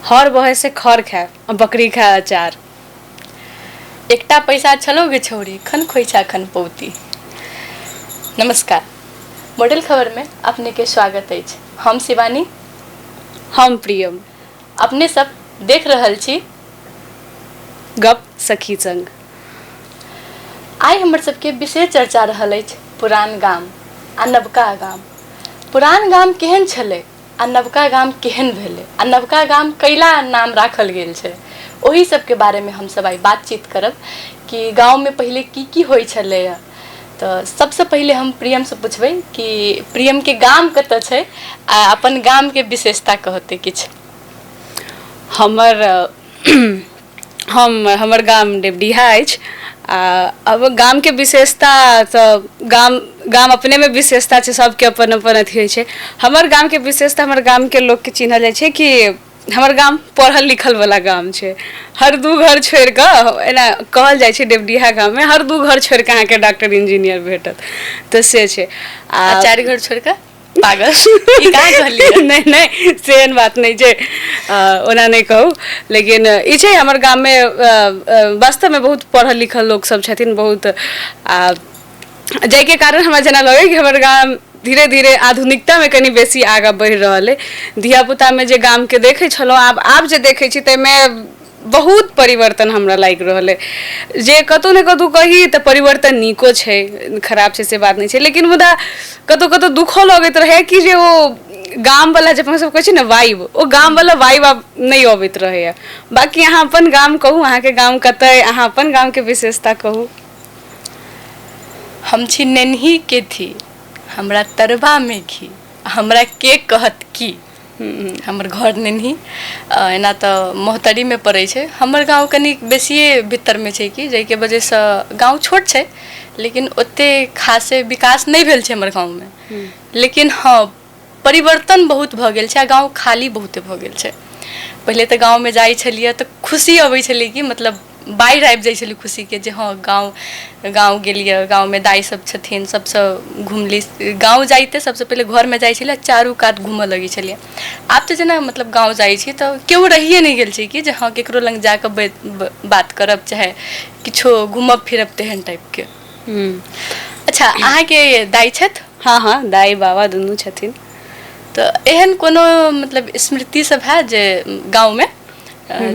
हर बहै से खर खाय आ बकरी खाय अचार। एकटा पैसा छलौ गे छौरी खन खोइछा खन पौती। नमस्कार, मॉडल खबर में अपने के स्वागत अछि। हम शिवानी, हम प्रियम, अपने सब देख रहल छी गप सखी संग। आइ हमर सबके विशेष चर्चा रहल अछि पुरान गाम आ नवका गाम। पुरान गाम केहन छलै आ नवका गाम केहन भेलै आ नवका गाम कैला नाम राखल गेल छै, ओही सबके बारेमे हमसब आइ बातचीत करब कि गाँवमे पहिले की की होइ छलैए। तऽ सबसँ पहिले हम प्रियमसँ पुछबै कि प्रियमके गाम कतऽ छै आ अपन गामके विशेषता कहतै किछु। हमर हम हमर गाम देवडीहा अछि आ अब गामके विशेषता तऽ गाम गाम अपनेमे विशेषता छै, सबके अपन अपन अथी होइ छै। हमर गामके विशेषता हमर गामके लोकके चिन्हल जाइ छै कि हमर गाम पढ़ल लिखलवला गाम छै। हर दू घर छोड़िकऽ एना कहल जाइ छै देवडीहा गाममे हर दू घर छोड़िकऽ अहाँके डॉक्टर इंजीनियर भेटत, तऽ से छै। आ चारि घर छोड़िकऽ पागल ई कहाँ कहलियै? नहि नहि, से एहन बात नहि छै, ओना नहि कहू, लेकिन ई छै हमर गाममे वास्तवमे बहुत पढ़ल लिखल लोकसभ छथिन बहुत, आ जाहिके कारण हमरा जेना लगैए कि हमर गाम धीरे धीरे आधुनिकतामे कनि बेसी आगाँ बढ़ि रहल अइ। धियापुतामे जे गामके देखै छलहुँ, आब आब जे देखै छी ताहिमे बहुत परिवर्तन हमरा लागि रहल अइ, जे कतहु ने कतहु कही तऽ परिवर्तन नीको छै, खराब छै से बात नहि छै, लेकिन मुदा कतहु कतहु दुखो लगैत रहैए कि जे ओ गामवला जे अपना सब कहै छी ने वाइब, ओ गामवला वाइब आब नहि अबैत रहैए। बाँकी अहाँ अपन गाम कहू, अहाँके गाम कतऽ अइ, अहाँ अपन गामके विशेषता कहू। हम छी नेनही के थी, हमरा तरबामे घी, हमरा के कहत की। हमर घर नेनही एना तऽ महोत्तरीमे पड़ै छै। हमर गाँव कनि बेसिए भीतरमे छै कि जाहिके वजहसँ गाँव छोट छै, लेकिन ओतेक खासे विकास नहि भेल छै हमर गाँवमे। लेकिन हँ, परिवर्तन बहुत भऽ गेल छै आ गाँव खाली बहुते भऽ गेल छै। पहिले तऽ गाँवमे जाइ छलियै तऽ खुशी अबै छलै कि मतलब बाढ़ि आबि जाइ छलै खुशीके जे हँ गाँव गाँव गेलियै, गाँवमे दाइ सब छथिन, सबसँ घुमली। गाँव जाइते सबसँ पहिले घरमे जाइ छलियै, चारू कात घूमऽ लगै छलियै। आब तऽ जेना मतलब गाँव जाइ छी तऽ केओ रहिए नहि गेल छै कि जे हँ ककरो लग जाकऽ बात करब चाहे किछो घूमब फिरब तेहन टाइपके। अच्छा, अहाँके दाइ छथि? हँ हँ, दाइ बाबा दुनू छथिन। तऽ एहन कोनो मतलब स्मृति सब है जे गाँवमे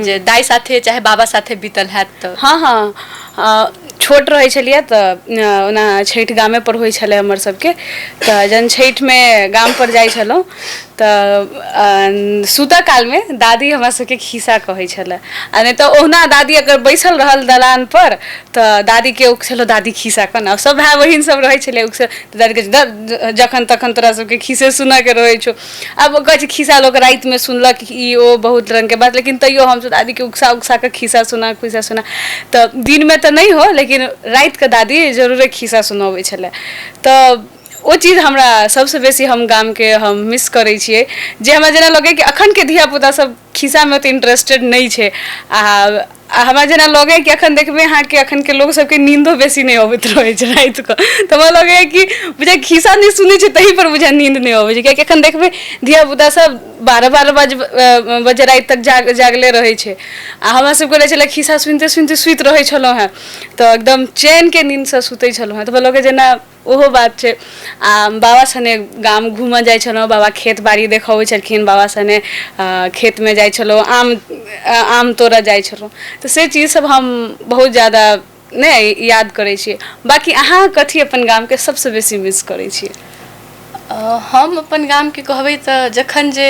जे दाइ साथे चाहे बाबा साथे बीतल हैत? तऽ हँ हँ, छोट रहै छलियै तऽ ओना छठि गामेपर होइ छलै हमर सबके, तऽ जहन छठिमे गामपर जाइ छलहुँ तऽ सुतऽ कालमे दादी हमरा सबके खिस्सा कहै छलै, आ नहि तऽ ओहुना दादी अगर बैसल रहल दलानपर तऽ दादीके उकसेलहुँ, दादी खिस्सा कह ने। सब भाय बहिन सब रहै छलै उकसे, तऽ दादी कहै छै जखन तखन तोरा सबके खिस्से सुनऽके रहै छौ। आब कहै छै खिस्सा लोक रातिमे सुनलक, ई ओ बहुत रङ्गके बात, लेकिन तैयो हमसब दादीके उकसा उकसा कऽ खिस्सा सुना, खिस्सा सुना। तऽ दिनमे तऽ नहि हो, लेकिन रातिके दादी जरूरे खिस्सा सुनबै छलै। तऽ ओ चीज हमरा सबसँ बेसी हम गामके हम मिस करै छियै, जे हमरा जेना लगैए कि अखनके धियापुता सब खिस्सामे ओते इंटरेस्टेड नहि छै। आ हमरा जेना लगैए कि अखन देखबै अहाँके अखनके लोक सबके नीन्दो बेसी नहि अबैत रहै छै रातिकऽ, तऽ हमरा लगैए कि बुझाइए खिस्सा नहि सुनै छै तही पर बुझाइए नीन्द नहि अबै छै, किएकि अखन देखबै धियापुता सब 12-12 बजे राति तक जागले रहै छै। आ हमरा सबके रहै छलै खिस्सा सुनिते सुनिते सुति रहै छलहुँ हेँ तऽ एकदम चैनके नीन्दसँ सुतै छलहुँ हेँ, तऽ हमरा लगैए जेना ओहो बात छै। आ बाबा सने गाम घूमऽ जाइ छलहुँ, बाबा खेत बाड़ी देखबै छलखिन, बाबा सने खेतमे जाइ छलहुँ, आम आम तोड़ऽ जाइ छलहुँ, तऽ से चीज सब हम बहुत ज्यादा नहि याद करै छियै। बाँकी अहाँ कथी अपन गामके सबसँ बेसी मिस करै छियै? हम अपन गामके कहबै तऽ जखन जे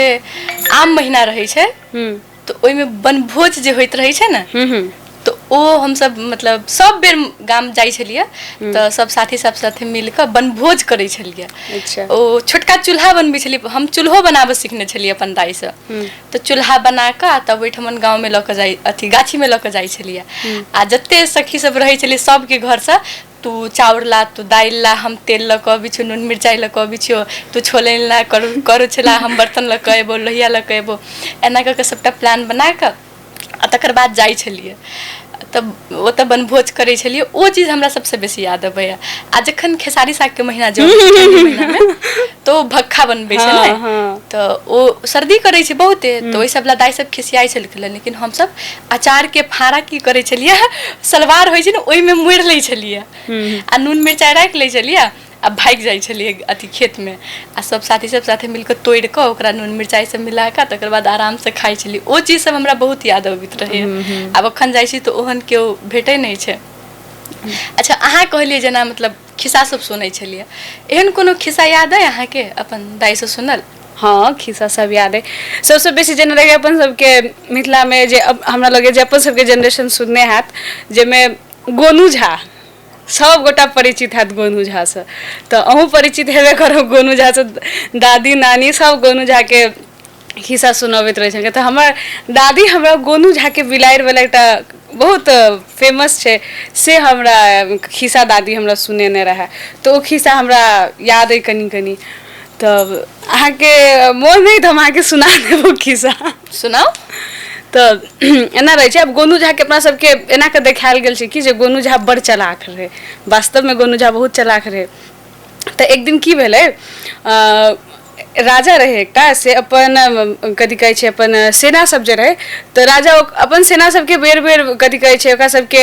आम महीना रहै छै तऽ ओहिमे वनभोज जे होइत रहै छै ने, तऽ ओ हमसब मतलब सब बेर गाम जाइ छलियै तऽ सब साथी सब साथे मिल कऽ वनभोज करै छलियै। ओ छोटका चूल्हा बनबै छलियै, हम चूल्हो बनाबऽ सिखने छलियै अपन दाइसँ। तऽ चूल्हा बना कऽ आ तब ओहिठमन गाँवमे लऽ कऽ जाइ अथी गाछीमे लऽ कऽ जाइ छलियै, आ जते सखी सब रहै छलियै सबके घरसँ तू चाउर ला, तू दालि ला, हम तेल लऽ कऽ अबै छियौ, नून मिरचाइ लऽ कऽ अबै छियौ, तू छोलनि ला, करछ ला, हम बर्तन लऽ कऽ एबौ, लोहिया लऽ कऽ एबौ, एना कऽ कऽ सभटा प्लान बना कऽ आ तकर बाद जाइ छलियै। तऽ ओतऽ बनभोज करै छलियै, ओ चीज हमरा सबसँ बेसी याद अबैया। आ जखन खेसारी सागके महीना जे अबै छै ठण्डी महीनामे, तऽ ओ भक्खा बनबै छै ने, तऽ ओ सर्दी करै छै बहुते, तऽ ओहि सब लए दाइ सब खिसियाइ छलखिन, लेकिन हमसब अचारके फाड़ा की करै छलियै, सलवार होइ छै ने ओहिमे मोड़ि लै छलियै आ नून मिरचाइ राखि लै छलियै आ भागि जाइ छलियै अथी खेतमे, आ सब साथी सब साथे मिलकऽ तोड़ि कऽ ओकरा नून मिरचाइ सब मिला कऽ तकर बाद आरामसँ खाइ छलियै। ओ चीज सब हमरा बहुत याद अबैत रहैया। आब अखन जाइ छी तऽ ओहन केओ भेटै नहि छै। अच्छा, अहाँ कहलियै जेना मतलब खिस्सा सब सुनै छलियै, एहन कोनो खिस्सा याद अइ अहाँके अपन दाइसँ सुनल? हँ, खिस्सा सब याद अइ। सबसँ बेसी जेना रहैए अपन सबके मिथिलामे जे हमरा लगैए जे अपन सबके जेनरेशन सुनने हैत, जाहिमे गोनू झा सभगोटा परिचित हैत। गोनू झासँ तऽ अहूँ परिचित हेबे करब। गोनू झासँ दादी नानी सभ गोनू झाके खिस्सा सुनबैत रहै छलखिन। तऽ हमर दादी हमरा गोनू झाके बिलाड़िवला एकटा बहुत फेमस छै, से हमरा खिस्सा दादी हमरा सुनेने रहए, तऽ ओ खिस्सा हमरा याद अइ कनि कनि। तऽ अहाँके मोन अइ तऽ हम अहाँके सुना देब ओ खिस्सा। सुनाउ। तऽ एना रहै छै, आब गोनू झाके अपना सबके एना कऽ देखायल गेल छै कि जे गोनू झा बड़ चलाक रहै। वास्तवमे गोनू झा बहुत चलाक रहै। तऽ एक दिन की भेलै, राजा रहै एकटा, से अपन कथी कहै छै, अपन सेना सब जे रहै, तऽ राजा अपन सेना सबके बेर बेर कथी कहै छै, ओकरा सबके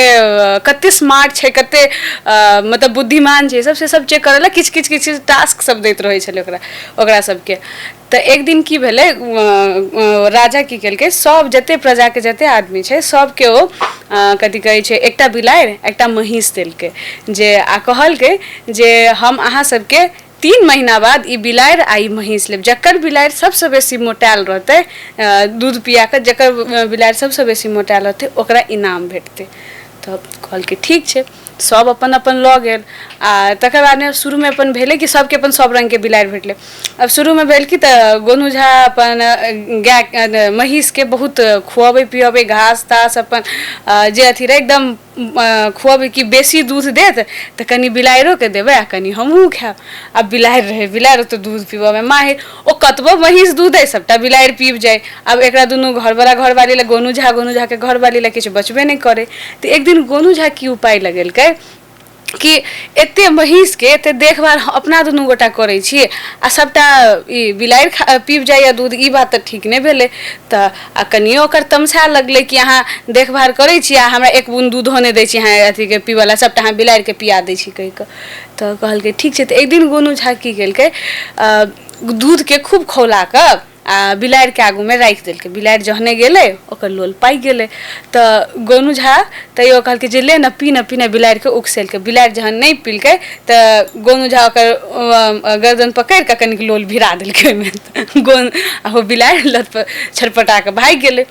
कते स्मार्ट छै, कते मतलब बुद्धिमान छै सब, से सब चेक करै लए किछु किछु किछु टास्क सब दैत रहै छलै ओकरा ओकरा सबके। तऽ एक दिन की भेलै, राजा की केलकै, सब जते प्रजाके जते आदमी छै सबके ओ कथी कहै छै, एकटा बिलाड़ि एकटा महीँस देलकै जे, आ कहलकै जे हम अहाँ सबके 3 महीना बाद ई बिलाड़ि आ ई महीँस लेब। जकर बिलाड़ि सबसँ बेसी मोटायल रहतै, दूध पिया कऽ जकर बिलाड़ि सबसँ बेसी मोटायल रहतै, ओकरा इनाम भेटतै। तऽ कहलकै ठीक छै। सभ अपन अपन लऽ गेल। आ तकर बादमे शुरूमे अपन भेलै कि सभके अपन सभ रङ्गके बिलाड़ि भेटलै। आब शुरूमे भेल कि तऽ गोनू झा अपन गाय महीँसके बहुत खुअबै पिअबै घास तास, अपन जे अथी रहै एकदम खुअबै कि बेसी दूध देत तऽ कनि बिलाड़िओके देबै आ कनि हमहूँ खायब। आब बिलाड़ि रहै, बिलाड़ि ओतेक दूध पीबयमे माहिर, ओ कतबो महीँस दूध दै सभटा बिलाड़ि पीब जाइ। आब एकरा दुनू घरवला घरवाली लए, गोनू झा गोनू झाके घरवाली लए किछु बचबे नहि करै। तऽ एक दिन गोनू झा की उपाय लगेलकै कि एते महीँसके एते देखभाल अपना दुनू गोटा करै छी आ सभटा ई बिलाड़ि खा पीब जाइए दूध, ई बात तऽ ठीक नहि भेलै। तऽ आ कनियो ओकर तमसा लगलै कि अहाँ देखभाल करै छी आ हमरा एक बूँद दूधो नहि दै छी अहाँ अथीके पीबऽ लए, सभटा अहाँ बिलाड़िके पिया दै छी कहि कऽ। तऽ कहलकै ठीक छै। तऽ एक दिन गोनू झा की केलकै, दूधके खूब खौला कऽ आ बिलाड़िके आगूमे राखि देलकै। बिलाड़ि जहने गेलै ओकर लोल पाकि गेलै। तऽ गोनू झा तैयो कहलकै जे ले ने पी ने पी ने, बिलाड़िके उकसेलकै। बिलाड़ि जहन नहि पीलकै तऽ गोनू झा ओकर गर्दन पकड़ि कऽ कनिक लोल भिरा देलकै ओहिमे गोन, आ ओ बिलाड़ि लत छटपटा कऽ भागि गेलै।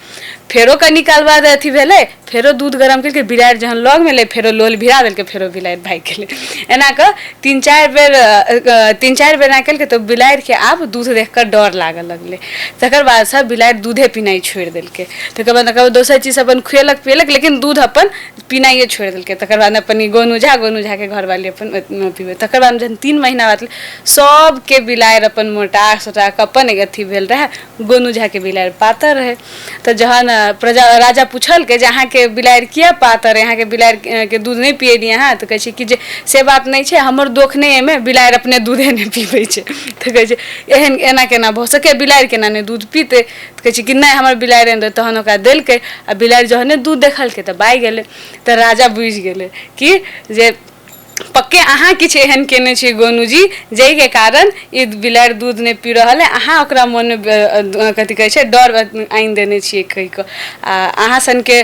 फेरो कनि काल बाद अथी भेलै, फेरो दूध गरम केलकै, बिलाड़ि जहन लगमे एलै फेरो लोल भिरा देलकै, फेरो बिलाड़ि भागि गेलै। एना कऽ 3-4 बेर एना केलकै तऽ बिलाड़िके आब दूध देख कऽ डर लागऽ लगलै। तकर बादसँ बिलाड़ि दूधे पिनाइ छोड़ि देलकै। तकर बाद दोसर चीज अपन खुएलक पिएलक, लेकिन दूध अपन पिनाइए छोड़ि देलकै। तकर बाद अपन ई गोनू झा, गोनू झाके घरवाली अपन पीबै। तकर बाद जहन 3 महीना बाद सभके बिलाड़ि अपन मोटा सोटा कऽ अपन अथी भेल रहए, गोनू झाके बिलाड़ि पातर रहै। तऽ जहन प्रजा राजा पुछलकै जे अहाँके बिलाड़ि किया पातर अइ, अहाँके बिलाड़िके दूध नहि पियेलियै अहाँ? तऽ कहै छै कि जे से बात नहि छै, हमर दोख नहि एहिमे, बिलाड़ि अपने दूधे नहि पीबै छै। तऽ कहै छै एहन एना केना भऽ सकैए, बिलाड़ि केना नहि दूध पीतै? तऽ कहै छै कि नहि, हमर बिलाड़ि आनि दे। तहन ओकरा देलकै आ बिलाड़ि जहने दूध देखलकै तऽ भागि गेलै। तऽ राजा बुझि गेलै कि जे पक्के अहाँ किछु एहन केने छी गोनूजी, जाहिके कारण ई बिलाड़ि दूध नहि पी रहल अइ। अहाँ ओकरा मोनमे कथी कहै छै, डर आनि देने छियै कहि कऽ। आ अहाँ सनके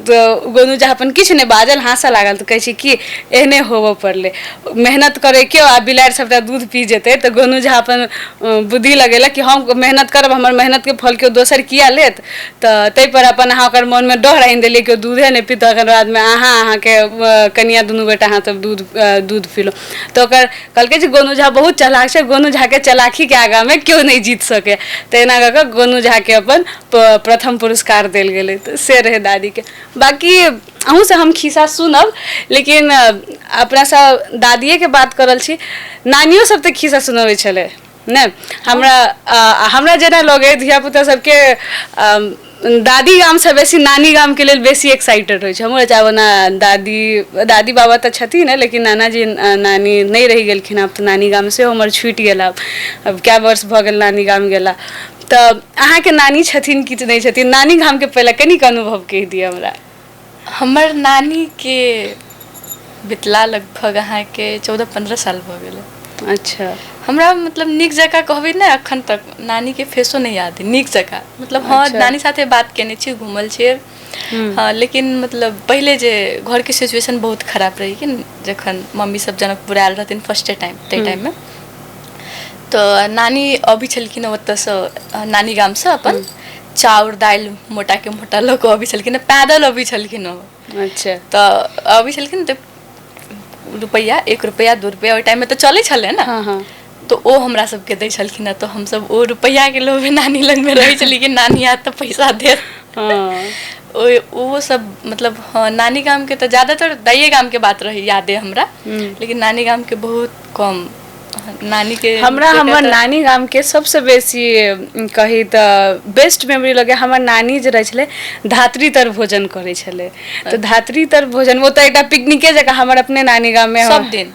गोनू झा अपन किछु नहि बाजल, हँसऽ लागल। तऽ कहै छै कि एहने होबऽ पड़लै, मेहनत करै केओ आ बिलाड़ि सभटा दूध पी जेतै। तऽ गोनू झा अपन बुद्धि लगेलक कि हम मेहनत करब, हमर मेहनतके फल केओ दोसर किया लेत? तऽ ताहिपर अपन अहाँ ओकर मोनमे डर आनि देलियै कि ओ दूधे नहि पीत। तकर बादमे अहाँ, अहाँके कनिआँ, दुनू गोटा अहाँसभ दूध दूध पीलहुँ। तऽ ओकर कहलकै जे गोनू झा बहुत चलाक छै, गोनू झाके चलाकीके आगाँमे केओ नहि जीत सकैए। तऽ एना कऽ कऽ गोनू झाके अपन प्रथम पुरस्कार देल गेलै। तऽ से रहै दादीके। बाँकी अहूँसँ हम खिस्सा सुनब, लेकिन अपनासभ दादिएके बात कऽ रहल छी, नानियोसभ तऽ खिस्सा सुनबै छलै। नहि हमरा हमरा जेना लगै धियापुता सबके दादी गामसँ बेसी नानी गामके लेल बेसी एक्साइटेड होइ छै। हमरो चाहे ओना दादी दादी बाबा तऽ छथिन लेकिन नानाजी नानी नहि रहि गेलखिन आब, तऽ नानी गाम सेहो हमर छुटि गेल। आब आब कए वर्ष भऽ गेल नानी गाम गेला। तऽ अहाँके नानी छथिन कि नहि छथिन? नानी गामके पहिले कनिक अनुभव कहि दिअ हमरा। हमर नानीके बितला लगभग अहाँके 14-15 साल भऽ गेलै। अच्छा। हमरा मतलब नीक जकाँ कहबै ने, अखन तक नानीके फेसो नहि याद है नीक जकाँ। मतलब हँ, नानी साथे बात केने छी, घूमल छियै हँ, लेकिन मतलब पहिले जे घरके सिचुएशन बहुत खराब रहै कि जखन मम्मी सब जनकपुर आयल रहथिन फर्स्टे टाइम, ताहि टाइममे तऽ नानी अबै छलखिन ओतऽसँ, नानी गामसँ अपन चाउर दालि मोटाके मोटा लऽ कऽ अबै छलखिन, पैदल अबै छलखिन। तऽ अबै छलखिन तऽ रुपैआ, 1 रुपैआ, 2 रुपैआ, ओहि टाइममे तऽ चलै छलै ने। तऽ ओ हमरा सबके दै छलखिन हँ, तऽ हमसब ओ रुपैआके लोभे नानी लगमे रहै छलियै कि नानी आयत तऽ पैसा देत। ओ ओहो सब मतलब हँ, नानी गामके तऽ ज्यादातर दाइए गामके बात रहै यादे हमरा, लेकिन नानी गामके बहुत कम नानीके। हमरा हमर नानी गामके सबसँ बेसी कही तऽ बेस्ट मेमोरी लगैए। हमर नानी जे रहै छलै, धात्री तर भोजन करै छलै, तऽ धात्री तर भोजन ओ तऽ एकटा पिकनिके जकाँ हमर अपने नानी गाममे। सब दिन?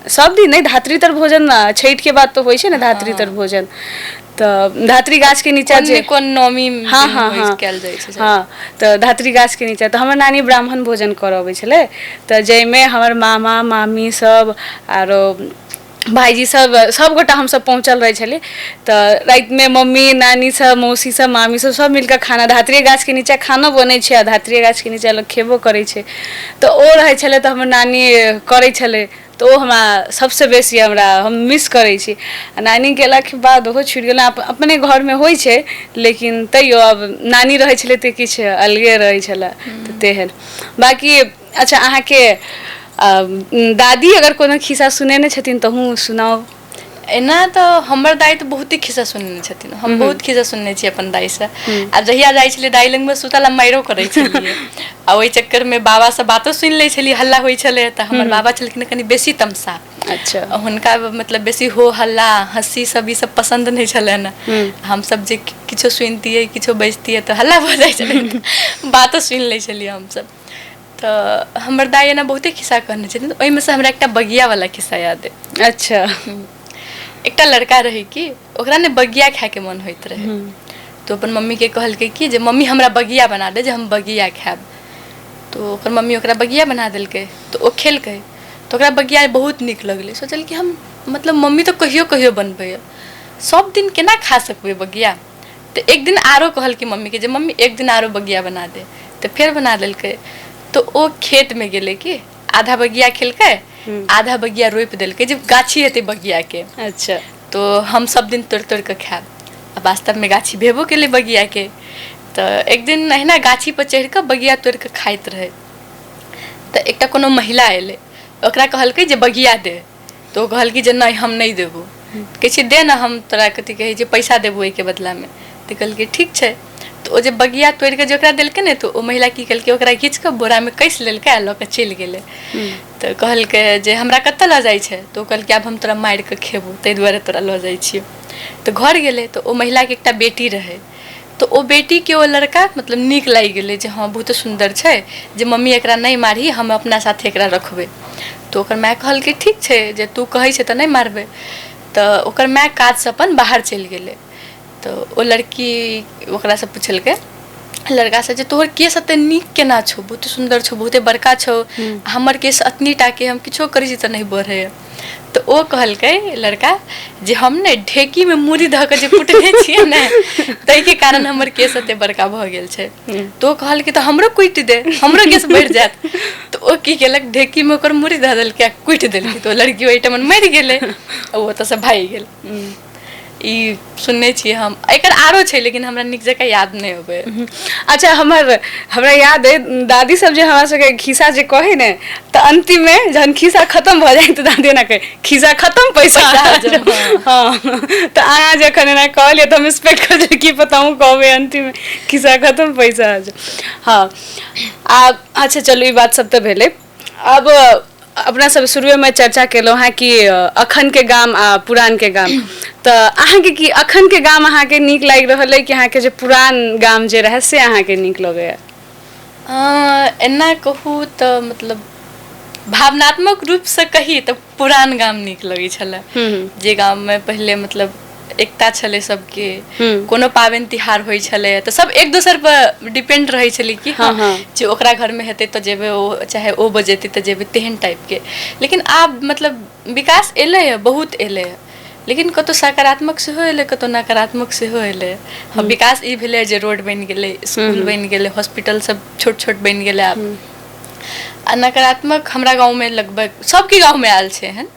सब दिन नहि, धात्री तर भोजन छठि के बाद तऽ होइ छै ने धात्री तर भोजन, तऽ धात्री गाछके नीचा जे कोन नवमी हँ हँ हँ कयल जाइ छै। हँ, तऽ धात्री गाछके नीचा तऽ हमर नानी ब्राह्मण भोजन करबै छलै, तऽ जाहिमे हमर मामा मामी सब आरो भाइजी सब सबगोटा हमसब पहुँचल रहै छलियै। तऽ रातिमे मम्मी, नानी सब, मौसी सब, मामी सब, सब मिलकऽ खाना धात्रिए गाछके नीचा खानो बनै छै आ धात्रिए गाछके नीचा लोक खेबो करै छै। तऽ ओ रहै छलै, तऽ हमर नानी करै छलै, तऽ ओ हमरा सबसँ बेसी हमरा हम मिस करै छी। आ नानी गेलाके बाद ओहो छुटि गेल। अपने घरमे होइ छै, लेकिन तैयो आब नानी रहै छलै तऽ किछु अलगे रहै छलै, तऽ तेहन बाँकी। अच्छा, अहाँके दादी अगर कोनो खिस्सा सुनेने छथिन तऽ अहूँ सुनाउ। एना तऽ हमर दाइ तऽ बहुते खिस्सा सुनने छथिन। हम बहुत खिस्सा सुनने छी अपन दाइसँ। आ जहिया जाइ छलियै दाइ लगमे सुतऽ ला, मारिओ करै छलियै आ ओहि चक्करमे बाबासँ बातो सुनि लै छलियै। हल्ला होइ छलै तऽ हमर बाबा छलखिन कनि बेसी तमसा। हुनका मतलब बेसी हो हल्ला, हँसी सब, ई सब पसन्द नहि छलनि। हमसब जे किछो सुनितियै, किछो बजितियै तऽ हल्ला भऽ जाइ छलै, बातो सुनि लै छलियै हमसब। तऽ हमर दाइ एना बहुते खिस्सा कहने छथिन, ओहिमे से हमरा एकटा बगियावला खिस्सा याद अइ। एकटा लड़का रहै कि, ओकरा ने बगिया खायके मन होइत रहै, तऽ अपन मम्मीके कहलकै कि जे मम्मी, हमरा बगिया बना दे जे हम बगिया खायब। तऽ ओकर मम्मी ओकरा बगिया बना देलकै, तऽ ओ खेलकै, तऽ ओकरा बगिया बहुत नीक लगलै। सोचल कि हम मतलब मम्मी तऽ कहियो कहियो बनबैए, सब दिन केना खा सकबै बगिया? तऽ एक दिन आरो कहलकै मम्मीके जे मम्मी, एक दिन आरो बगिया बना दे। तऽ फेर बना देलकै। तऽ ओ खेतमे गेलै कि आधा बगिया खेलकै, आधा बगिया रोपि देलकै जे गाछी हेतै बगियाके। तो हम सब दिन तोड़ि तोड़ि कऽ खायब। आ वास्तवमे गाछी भेबो केलै बगियाके। तऽ एक दिन अहिना गाछीपर चढ़ि कऽ बगिया तोड़ि कऽ खाइत रहै, तऽ एकटा कोनो महिला एलै, ओकरा कहलकै जे बगिया दे। तऽ ओ कहलकै जे नहि, हम नहि देबो। कहै छै, दे ने, हम तोरा कथी कहै छै पैसा देबो ओहिके बदलामे। तऽ कहलकै, ठीक छै। तऽ ओ जे बगिया तोड़ि कऽ जे ओकरा देलकै ने, तऽ ओ महिला की केलकै, ओकरा घीच कऽ बोरामे कसि लेलकै आ लऽ कऽ चलि गेलै। तऽ कहलकै जे हमरा कतऽ लऽ जाइ छै? तऽ ओ कहलकै, आब हम तोरा मारि कऽ खेबौ, ताहि दुआरे तोरा लऽ जाइ छियौ। तऽ घर गेलै तऽ ओ महिलाके एकटा बेटी रहै। तऽ ओ बेटीके ओ लड़का मतलब नीक लागि गेलै जे हँ, बहुते सुन्दर छै, जे मम्मी, एकरा नहि मारही, हम अपना साथे एकरा रखबै। तऽ ओकर माय कहलकै, ठीक छै, जे तू कहै छै तऽ नहि मारबै। तऽ ओकर माय काजसँ अपन बाहर चलि गेलै। तऽ ओ लड़की ओकरासँ पुछलकै, लड़कासँ, जे तोहर केश एते नीक केना छौ? बहुते सुन्दर छौ, बहुते बड़का छौ, हमर केश अतनी टाके, हम किछो करै छी तऽ नहि बढ़ैए। तऽ ओ कहलकै लड़का जे हम ने ढेकीमे मूड़ी धऽ कऽ जे कुटने छियै ने, ताहिके कारण हमर केश एते बड़का भऽ गेल छै। तऽ ओ कहलकै, तऽ हमरो कुटि दे, हमरो केश बढ़ि जायत। तऽ ओ की केलक, ढेकीमे ओकर मूड़ी धऽ देलकै आ कुटि देलकै। तऽ ओ लड़की ओहिठाम मरि गेलै आ ओ ओतऽसँ भागि गेल। ई सुनने छियै हम। एकर आरो छै, लेकिन हमरा नीक जकाँ याद नहि अबै। अच्छा, हमरा याद अइ, दादी सब जे हमरा सबके खिस्सा जे कहै ने, तऽ अंतिममे जहन खिस्सा खतम भऽ जाइ तऽ दादी एना कहै, खिस्सा खतम, पैसा। हँ, तऽ अहाँ जखन एना कहलियै तऽ हम एक्सपेक्ट करै कि पता कहबै अंतिममे, खिस्सा खतम, पैसा। हँ, आ अच्छा चलू, ई बात सब तऽ भेलै। अब अपना सब शुरुएमे चर्चा केलहुँ हेँ कि अखनके गाम आ पुरानके गाम। तऽ अहाँके की अखनके गाम अहाँके नीक लागि रहल अइ कि अहाँके जे पुरान गाम जे रहै से अहाँके नीक लगैए? एना कहू तऽ मतलब भावनात्मक रूपसँ कही तऽ पुरान गाम नीक लगै छलै। जे गाममे पहिले मतलब एकता छलै सबके, कोनो पाबनि तिहार होइ छलै तऽ सब एक दोसर पर डिपेंड रहै छलै कि हँ जे ओकरा घरमे हेतै तऽ जेबै, ओ चाहे ओ बजेतै तऽ जेबै, तेहन टाइपके। लेकिन आब मतलब विकास एलैए, बहुत एलैए, लेकिन कतहु सकारात्मक सेहो एलै, कतहु नकारात्मक सेहो एलै। हँ, विकास ई भेलै जे रोड बनि गेलै, स्कूल बनि गेलै, हॉस्पिटल सब छोट छोट बनि गेलै आब। आ नकारात्मक हमरा गाँवमे लगभग सबके गाँवमे आयल छै एहन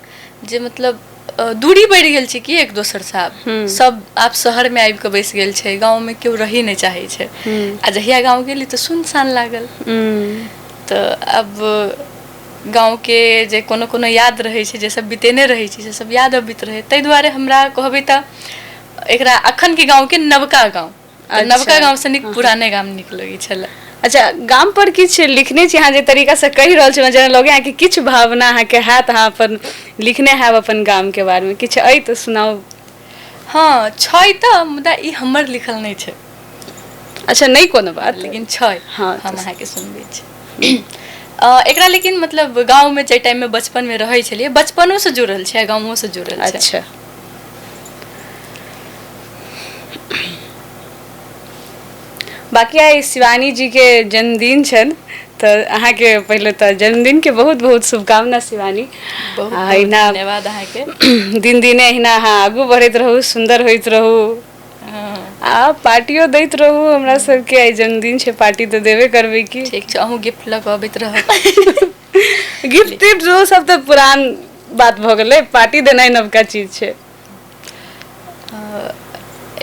जे मतलब दूरी बढ़ि गेल छै कि एक दोसरसँ। आब सब आब शहरमे आबि कऽ बैसि गेल छै, गाँवमे केओ रहै नहि चाहै छै। आ जहिया गाँव गेली तऽ सुनसान लागल। तऽ आब गाँवके जे कोनो कोनो याद रहै छै, जे सब बितेने रहै छी, से सब याद अबैत रहै। ताहि दुआरे हमरा कहबै तऽ एकरा अखनके गाँवके नवका गाँव, तऽ नवका गाँवसँ नीक पुराने गाम नीक लगै छलै। अच्छा, गाम पर किछु लिखने छी अहाँ? जे तरीकासँ कहि रहल छी, जेना लगैए अहाँके किछु भावना अहाँके हैत, अहाँ अपन लिखने हैब अपन गामके बारेमे, किछु अइ तऽ सुनाउ। हँ, छै तऽ, मुदा ई हमर लिखल नहि छै। अच्छा, नहि कोनो बात, लेकिन छै। हँ, हम अहाँके सुनबै छी एकरा। लेकिन मतलब गाँवमे जाहि टाइममे बचपनमे रहै छलियै, बचपनोसँ जुड़ल छै आ गाँवोसँ जुड़ल छै। अच्छा। बाँकी आइ शिवानी जीके जन्मदिन छनि, तऽ अहाँके पहिले तऽ जन्मदिनके बहुत बहुत शुभकामना शिवानी। बहुत बहुत धन्यवाद अहाँके। दिन दिने अहिना अहाँ आगू बढ़ैत रहू, सुन्दर होइत रहू आ पार्टियो दैत रहू हमरा सबके। आइ जन्मदिन छै, पार्टी तऽ देबे करबै की। ठीक छै, अहूँ गिफ्ट लऽ कऽ अबैत रहब। गिफ्ट तिफ्ट ओ सब तऽ पुरान बात भऽ गेलै, पार्टी देनाइ नवका चीज छै।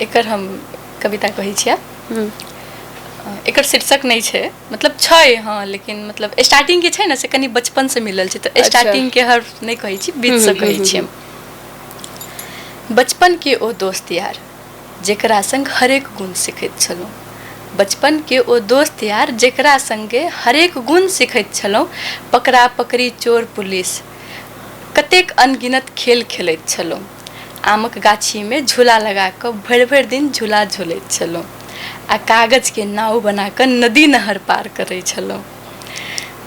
एकर हम कविता कहै छियै। एकर शीर्षक नहि छै, मतलब छै हँ, लेकिन मतलब स्टार्टिंग के छै ने, से कनि बचपनसँ मिलल छै, तऽ स्टार्टिंग के हर नहि कहै छी, बीचसँ कहै छी हम। बचपन के ओ दोस्त यार जेकरा संग हरेक गुण सीखैत छलहुँ, बचपन के ओ दोस्त यार जेकरा संगे हरेक गुण सीखैत छलहुँ, पकड़ा पकड़ी, चोर पुलिस, कतेक अनगिनत खेल खेलैत छलहुँ। आमक गाछीमे झूला लगा कऽ भरि भरि दिन झूला झूलैत छलहुँ आ कागजके नाव बना कऽ नदी नहर पार करै छलहुँ।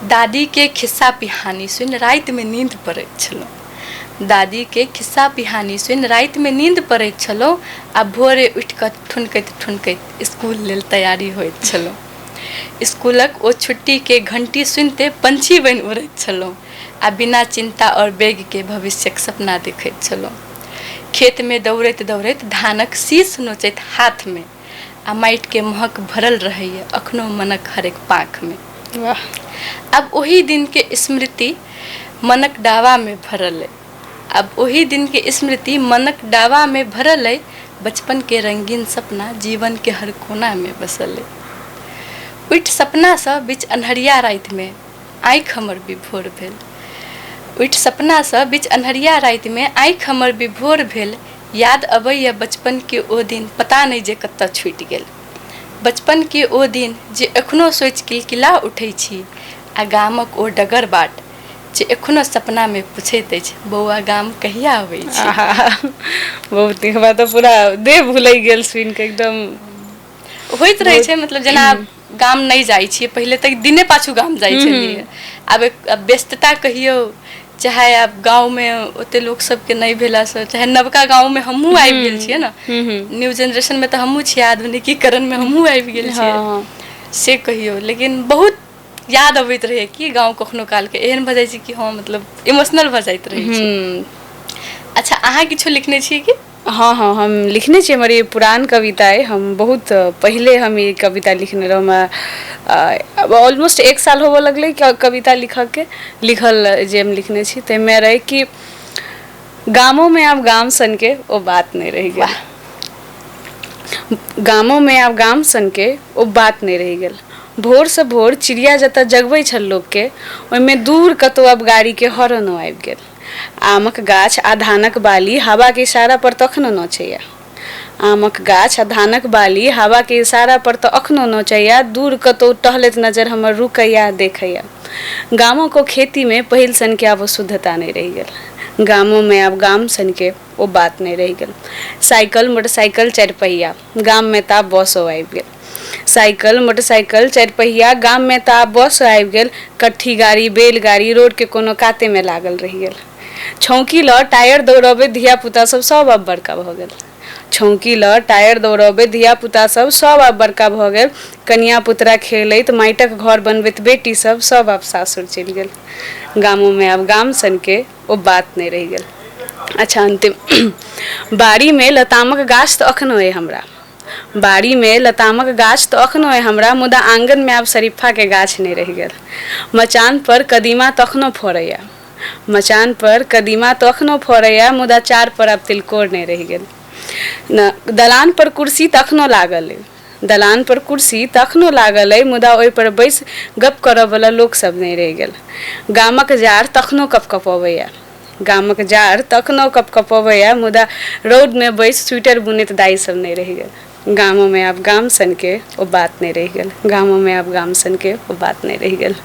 दादीके खिस्सा पिहानी सुनि रातिमे नींद पड़ैत छलहुँ, दादीके खिस्सा पिहानी सुनि रातिमे नींद पड़ैत छलहुँ आ भोरे उठि कऽ ठुनकैत ठुनकैत स्कूल लेल तैयारी होइत छलहुँ। स्कूलक ओ छुट्टीके घंटी सुनिते पंछी बनि उड़ैत छलहुँ आ बिना चिन्ता आओर बेगके भविष्यक सपना देखैत छलहुँ। खेतमे दौड़ैत दौड़ैत धानक शीश नोचैत हाथमे आ माटिके महक भरल रहैए अखनो मनक हरेक पाँखमे। वाह। आब ओही दिनके स्मृति मनक डाबामे भरल अइ, आब ओही दिनके स्मृति मनक डाबामे भरल अइ, बचपनके रंगीन सपना जीवनके हर कोनामे बसल अइ। उठि सपनासँ बीच अन्हरिया रातिमे आँखि हमर विभोर भेल, उठि सपनासँ बीच अन्हरिया रातिमे आँखि हमर विभोर भेल, याद अबैए बचपनके ओ दिन पता नहि जे कतऽ छुटि गेल। बचपनके ओ दिन जे एखनो सोचि किलकिला उठै छी आ गामक ओ डगर बाट जे एखनो सपनामे पुछैत अछि, बौआ गाम कहिया अबै छी? आहा, बहुत नीक। हमरा तऽ पूरा देह भुलैक गेल सुनि कऽ एकदम। होइत रहै छै, मतलब जेना आब गाम नहि जाइ छियै, पहिले तऽ दिने पाछू गाम जाइ छलियै, आब आब व्यस्तता कहियौ, चाहे आब गाँवमे ओते लोक सबके नहि भेलासँ, चाहे नवका गाँवमे हमहूँ आबि गेल छियै ने, न्यू जेनरेशनमे तऽ हमहूँ छियै, आधुनिकीकरणमे हमहूँ आबि गेल छियै, से कहियौ। लेकिन बहुत याद अबैत रहै कि गाँव कखनो कालके एहन भऽ जाइ छै कि हँ, मतलब इमोशनल भऽ जाइत रहै छै। अच्छा, अहाँ किछो लिखने छियै की? हँ हँ, हम लिखने छी। हमर ई पुरान कविता अइ। हम बहुत पहिले हम ई कविता लिखने रहौँ। हमरा ऑलमोस्ट एक साल होबऽ लगलै कविता लिखऽके। लिखल जे हम लिखने छी ताहिमे रहै कि गामोमे आब गाम सनके ओ बात नहि रहि गेल, गामोमे आब गाम सनके ओ बात नहि रहि गेल, भोरसँ भोर चिड़िया जतऽ जगबै छल लोकके ओहिमे दूर कतहु आब गाड़ीके हॉर्नो आबि गेल, आमक गाछ आ धानक बाली हवाके इशारा पर तखनो नचैया, आमक गाछ आ धानक बाली हवाके इशारा पर तऽ अखनो नचैया, दूर कतहु टहलैत नजर हमर रुकैया देखैया, गामक ओ खेतीमे पहिल सनके आब ओ शुद्धता नहि रहि गेल, गामोमे आब गाम सनके ओ बात नहि रहि गेल। साइकिल, मोटरसाइकिल, चारिपहिया गाममे तऽ आब बसो आबि गेल। साइकिल, मोटरसाइकिल, चारिपहिया गाममे तऽ आब बसो आबि गेल। कट्ठी गाड़ी, बैलगाड़ी रोडके कोनो कातेमे लागल रहि गेल। छौंकी लऽ टायर दौड़बैत धियापुता सब सब आब बड़का भऽ गेल। छौंकी लऽ टायर दौड़बैत धियापुता सब सब आब बड़का भऽ गेल। कनिया पुतरा खेलैत माटिक घर बनबैत बेटी सब सब आब सासुर चलि गेल। गामोमे आब गाम सनके ओ बात नहि रहि गेल। अच्छा अन्तिम बाड़ीमे लतामक गाछ तऽ एखनो अइ हमरा। बाड़ीमे लतामक गाछ तऽ एखनो अइ हमरा मुदा आँगनमे आब शरीफाके गाछ नहि रहि गेल। मचानपर कदीमा तऽ एखनो फड़ैए। मचानपर कदीमा तऽ एखनो फड़ैए मुदा चारपर आब तिलकोर नहि रहि गेल। दलानपर कुर्सी तऽ एखनो लागल अइ। दलानपर कुर्सी तऽ एखनो लागल अइ मुदा ओहिपर बैसि गप्प करऽवला लोकसभ नहि रहि गेल। गामक जाड़ तखनो कपकपबैए। गामक जाड़ तखनो कपकपबैए मुदा रौदमे बैसि स्वेटर बुनैत दाइ सभ नहि रहि गेल। गामोमे आब गाम सनके ओ बात नहि रहि गेल। गामोमे आब गाम सनके ओ बात नहि रहि गेल।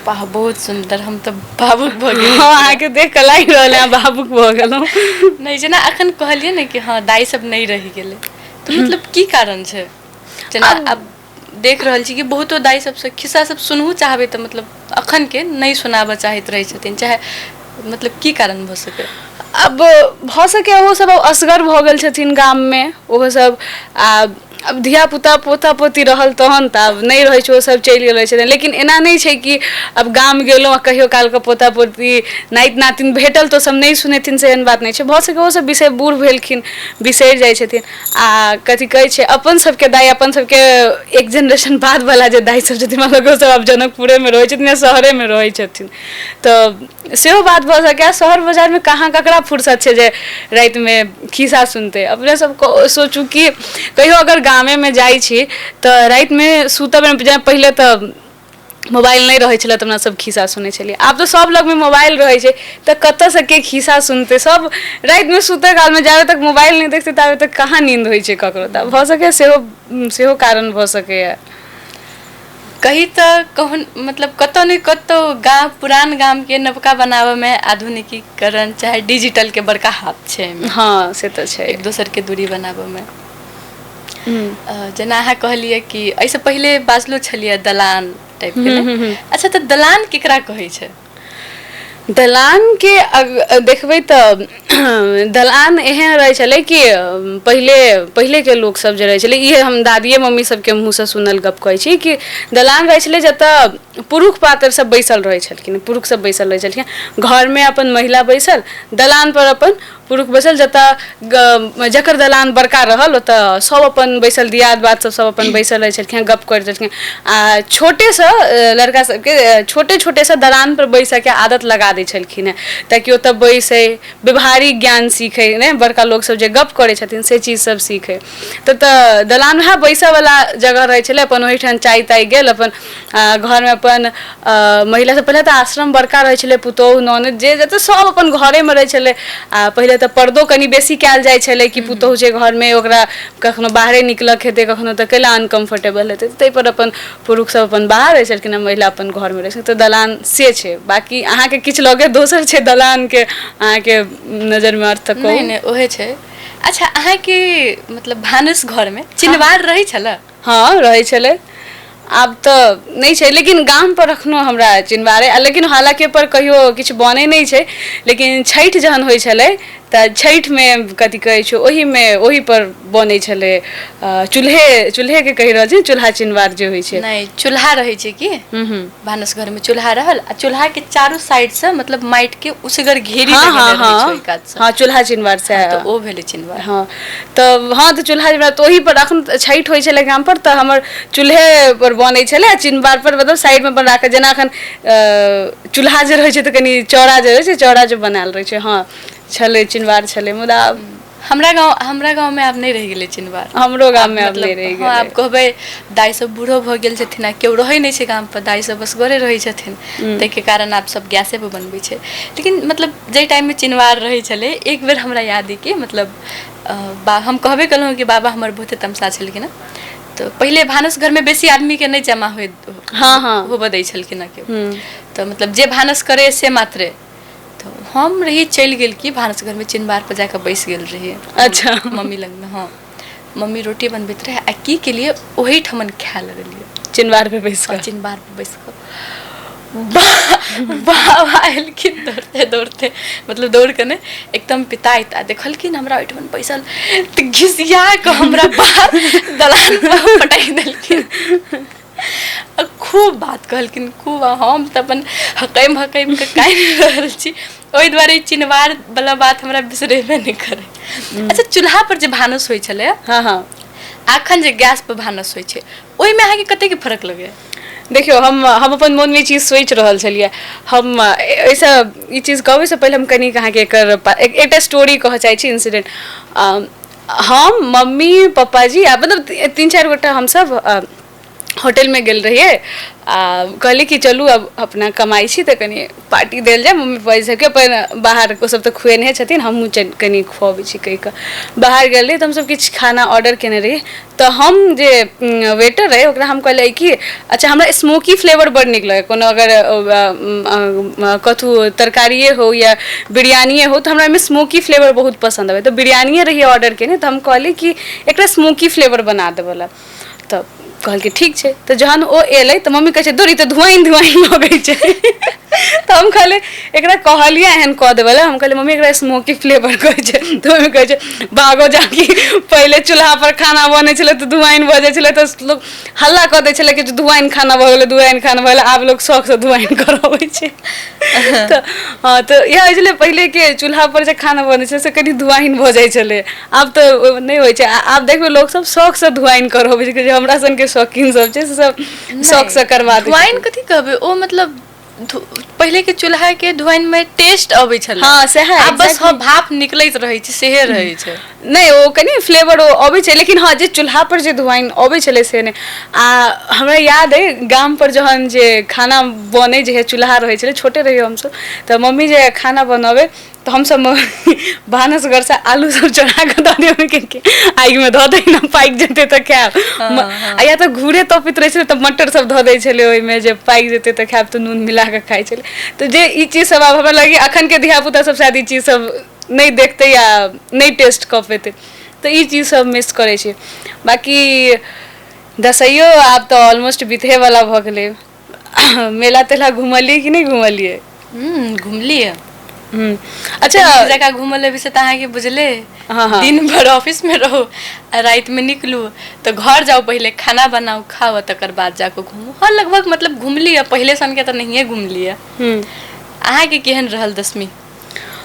वाह, बहुत सुन्दर, हम तऽ भावुक भऽ गेलियै। हँ, अहाँके देख कऽ लागि रहल अइ भावुक भऽ गेलहुँ। नहि, जेना अखन कहलियै ने कि हँ दाइ सब नहि रहि गेलै, तऽ मतलब की कारण छै? जेना आब देख रहल छी कि बहुतो दाइ सबसँ खिस्सा सब सुनहु चाहबै तऽ मतलब अखनके नहि सुनाबऽ चाहैत रहै छथिन, चाहे मतलब की कारण भऽ सकै? आब भऽ सकै ओहो सब आब असगर भऽ गेल छथिन गाममे, ओहो सब आब आब धियापुता पोता पोती रहल तहन तऽ आब नहि रहै छै, ओसभ चलि गेल रहै छथिन। लेकिन एना नहि छै कि आब गाम गेलहुँ आ कहियो कालके पोता पोती नाति नातिन भेटल तऽ ओसभ नहि सुनेथिन, से एहन बात नहि छै। भऽ सकै ओसभ बिसरि बूढ़ भेलखिन बिसरि जाइ छथिन। आ कथी कहै छै, अपन सबके दाइ, अपन सबके एक जेनरेशन बाद वाला जे दाइ सब छथिन, मतलब ओसभ आब जनकपुरेमे रहै छथिन या शहरेमे रहै छथिन, तऽ सेहो बात भऽ सकैए। शहर बाजारमे कहाँ ककरा फुर्सत छै जे रातिमे खिस्सा सुनतै? अपने सब सोचू कि कहियो अगर गामेमे जाइ छी तऽ रातिमे सुतऽ बेरमे, जेना पहिले तऽ मोबाइल नहि रहै छलै तऽ अपना सब खिस्सा सुनै छलियै, आब तऽ सब लगमे मोबाइल रहै छै तऽ कतऽसँ के खिस्सा सुनतै? सब रातिमे सुतै कालमे जाबे तक मोबाइल नहि देखतै ताबे तक कहाँ नींद होइ छै ककरो। तऽ भऽ सकैए सेहो सेहो कारण भऽ सकैए। कही तऽ कहन मतलब कतौ ने कतौ गाम, पुरान गामके नवका बनाबऽमे आधुनिकीकरण चाहे डिजिटलके बड़का हाथ छै एहिमे। हँ, से तऽ छै। एक दोसरके दूरी बनाबऽमे। जेना अहाँ कहलियै कि एहिसँ पहिले बाजलो छलियै दलान टाइपके ने। अच्छा, तऽ दलान केकरा कहै छै? दलानके देखबै तऽ दलान एहन रहै छलै कि पहिले पहिलेके लोकसभ जे रहै छलै, ई हम दादिए मम्मी सभके मुँहसँ सुनल गप कहै छी कि दलान रहै छलै जतऽ पुरुष पात्र सभ बैसल रहै छलखिन, पुरुष सभ बैसल रहै छलखिन। घरमे अपन महिला बैसल, दलानपर अपन पुरुष बैसल, जतऽ जकर दलान बड़का रहल ओतऽ सब अपन बैसल, दियाद बाद सब सब अपन बैसल रहै छलखिन, गप करैत छलखिन। आ छोटेसँ लड़का सबके छोटे छोटेसँ दलानपर बैसऽके आदत लगा दै छलखिन हेँ, ताकि ओतऽ बैसै, व्यवहारिक ज्ञान सीखै, ने बड़का लोक सब जे गप करै छथिन से चीज सब सीखै। तऽ दलान वएह बैसऽवला जगह रहै छलै। अपन ओहिठाम चाय ताय गेल, अपन घरमे अपन महिला सब, पहिले तऽ आश्रम बड़का रहै छलै, पुतोहु ननद जे जते सब अपन घरेमे रहै छलै। आ पहिले तऽ पर्दो कनि बेसी कयल जाइ छलै कि पुतोहु छै घरमे, ओकरा कखनो बाहरे निकलऽ हेतै कखनो तऽ कैला अनकम्फर्टेबल हेतै, ताहिपर अपन पुरुष सब अपन बाहर रहै छलखिन आ महिला अपन घरमे रहै छलखिन। तऽ दलान से छै। बाँकी अहाँके किछु लगै दोसर छै दलानके अहाँके नजरिमे अर्थ तऽ कहू। नहि नहि, ओहे छै। अच्छा, अहाँके मतलब भानस घरमे चिनवार रहै छलै? हँ, रहै छलै। आब तऽ नहि छै, लेकिन गामपर एखनो हमरा चिनवार अइ। लेकिन हालाँकि ओहिपर कहियो किछु बनै नहि छै, लेकिन छठि जहन होइ छलै तऽ छठिमे कथी कहै छै, ओहिमे ओहिपर बनै छलै। चूल्हे चूल्हेके कहि रहल छी, चूल्हा चिनवार जे होइ छै। नहि, चूल्हा रहै छै कि भानस घरमे चूल्हा रहल आ चूल्हाके चारू साइडसँ मतलब माटिके उसगर घेरी लगेने रहै छै ओहि कातसँ। हँ, चूल्हा चिनवार से। तऽ ओ भेलै चिनवार। हँ तऽ हँ, तऽ चूल्हा चिनवार तऽ ओही पर अखन छठि होइ छलै गाम पर तऽ हमर चूल्हे पर बनै छलै आ चिनवार पर मतलब साइडमे अपन राखल, जेना अखन चूल्हा जे रहै छै तऽ कनि चौड़ा जे रहै छै, चौड़ा जे बनायल रहै छै। हँ, छलै, चिनवार छलै, मुदा हमरा गाँवमे आब नहि रहि गेलै चिनवार। हमरो गाममे आब नहि रहि गेलै। आब कहबै दाइ सब बूढ़ो भऽ गेल छथिन आ केओ रहै नहि छै गाम पर, दाइ सब असगरे रहै छथिन, ताहिके कारण आब सब गैसे पर बनबै छै। लेकिन मतलब जाहि टाइममे चिनवार रहै छलै, एक बेर हमरा याद अइ कि मतलब बा हम कहबे केलहुँ कि बाबा हमर बहुते तमसा छलखिन हँ, तऽ पहिले भानस घरमे बेसी आदमीके नहि जमा होबऽ दै छलखिन हँ केओ, तऽ मतलब जे भानस करे से मात्रे। तऽ हम रही चलि गेल कि भानस घरमे चिनबार पर जाकऽ बैस गेल रहियै। मम्मी लगमे। हँ, मम्मी रोटी बनबैत रहै आ की केलियै, ओहिठमन खाय लगलियै। चिनवार पे बैस कऽ? चिनबार पर बैस कऽ। बाबा एलखिन दौड़ते दौड़ते, मतलब दौड़ कऽ नहि, एकदम पिताइत, आ देखलखिन हमरा ओहिठमन बैसल तऽ घिसिया कऽ हमरा बाहर दलान पर पटकि देलखिन आ खूब बात कहलखिन खूब। आ हम तऽ अपन हकमि हकमि कऽ कानि रहल छी। ओहि दुआरे ई चिनवार वाला बात हमरा बिसरेबे नहि करै। अच्छा, चूल्हा पर जे भानस होइ छलै, हँ हँ अखन जे गैस पर भानस होइ छै, ओहिमे अहाँके कतेक फर्क लगैया? देखियौ, हम अपन मोनमे ई चीज सोचि रहल छलियै। हम एहिसँ ई चीज कहबैसँ पहिले हम कनिक अहाँके एकर एकटा स्टोरी कहऽ चाहै छी, इंसिडेंट। हम, मम्मी, पप्पाजी आ मतलब तीन चारि गोटा हमसभ होटलमे गेल रहियै आ कहली कि चलू, अब अपना कमाइ छी तऽ कनि पार्टी देल जाय मम्मी पापा सबके। अपन बाहर ओसभ तऽ खुएने छथिन, हमहूँ कनि खुअबै छी कहि कऽ बाहर गेल रही। तऽ हमसभ किछु खाना ऑर्डर केने रही, तऽ हम जे वेटर रहै ओकरा हम कहलियै कि अच्छा, हमरा स्मोकी फ्लेवर बड़ नीक लगैए। कोनो अगर कथू तरकारिए हो या बिरयानिए हो, तऽ हमरा ओहिमे स्मोकी फ्लेवर बहुत पसन्द अबै। तऽ बिरयानिए रहियै ऑर्डर केने, तऽ हम कहलियै कि एकरा स्मोकी फ्लेवर बना देबऽ लए। तऽ कहलकै ठीक छै। तऽ जहन ओ एलै तऽ मम्मी कहै छै, दूर, ई तऽ धुआइन धुआइन लगै छै। तऽ हम कहलियै, एकरा कहलियै एहन कऽ देबै लए। हम कहलियै, मम्मी, एकरा स्मोकी फ्लेवर कहै छै। तऽ मम्मी कहै छै, भागो जाकि, पहिले चूल्हा पर खाना बनै छलै तऽ धुआइन भऽ जाइ छलै, तऽ लोक हल्ला कऽ दै छलै कि धुआइन खाना भऽ गेलै, धुआइन खाना भऽ गेलै। आब लोक शौकसँ धुआइन करबै छै। तऽ हँ, तऽ इएह होइ छलै, पहिलेके चूल्हा पर जे खाना बनै छलै से कनि धुआइन भऽ जाइ छलै। आब तऽ नहि होइ छै। आब देखबै लोक सब शौकसँ धुआइन करबै छै, जे हमरा सनके शौकीन सब छै से सब शौकसँ करबा दै। धुआइन कथी कहबै, ओ मतलब पहिलेके चूल्हाके धुआइनमे टेस्ट अबै छलै। हँ, सएह। आब बस हँ, भाप निकलैत रहै छै, सेहे रहै छै। नहि, ओ कनि फ्लेवर ओ अबै छै, लेकिन हँ, जे चूल्हा पर जे धुआइन अबै छलै से नहि। आ हमरा याद अइ, गाम पर जहन जे खाना बनै जे चूल्हा रहै छलै, छोटे रहियै हमसभ, तऽ मम्मी जे खाना बनबै तऽ हमसभ भानस घरसँ आलू सब चोरा कऽ दऽ दियै, आगिमे धऽ दै ने, पाकि जेतै तऽ खायब। आ या तऽ घूरे तपैत रहै छलै तऽ मटर सब धऽ दै छलै ओहिमे, जे पाकि जेतै तऽ खायब, तऽ नून मिला कऽ खाइ छलै। तऽ जे ई चीज सब आब हमरा लगैए अखनके धियापुता सब शायद ई चीज सब नहि देखतै या नहि टेस्ट कऽ पेतै। तऽ ई चीज सब मिस करै छी। बाँकी दसैयो आब तऽ ऑलमोस्ट बीतहेवला भऽ गेलै। मेला तेला घुमलियै कि नहि घुमलियै? घुमलियै। अच्छा, नीक जकाँ घूमल लेबै से तऽ अहाँके बुझले। हँ हँ दिन भरि ऑफिसमे रहू आ रातिमे निकलू तऽ घर जाउ, पहिले खाना बनाउ, खाउ आ तकर बाद जाकऽ घूमू। हँ, लगभग मतलब घुमलियै, पहिले सनके तऽ नहिए घुमलियै। अहाँके केहन रहल दसमी?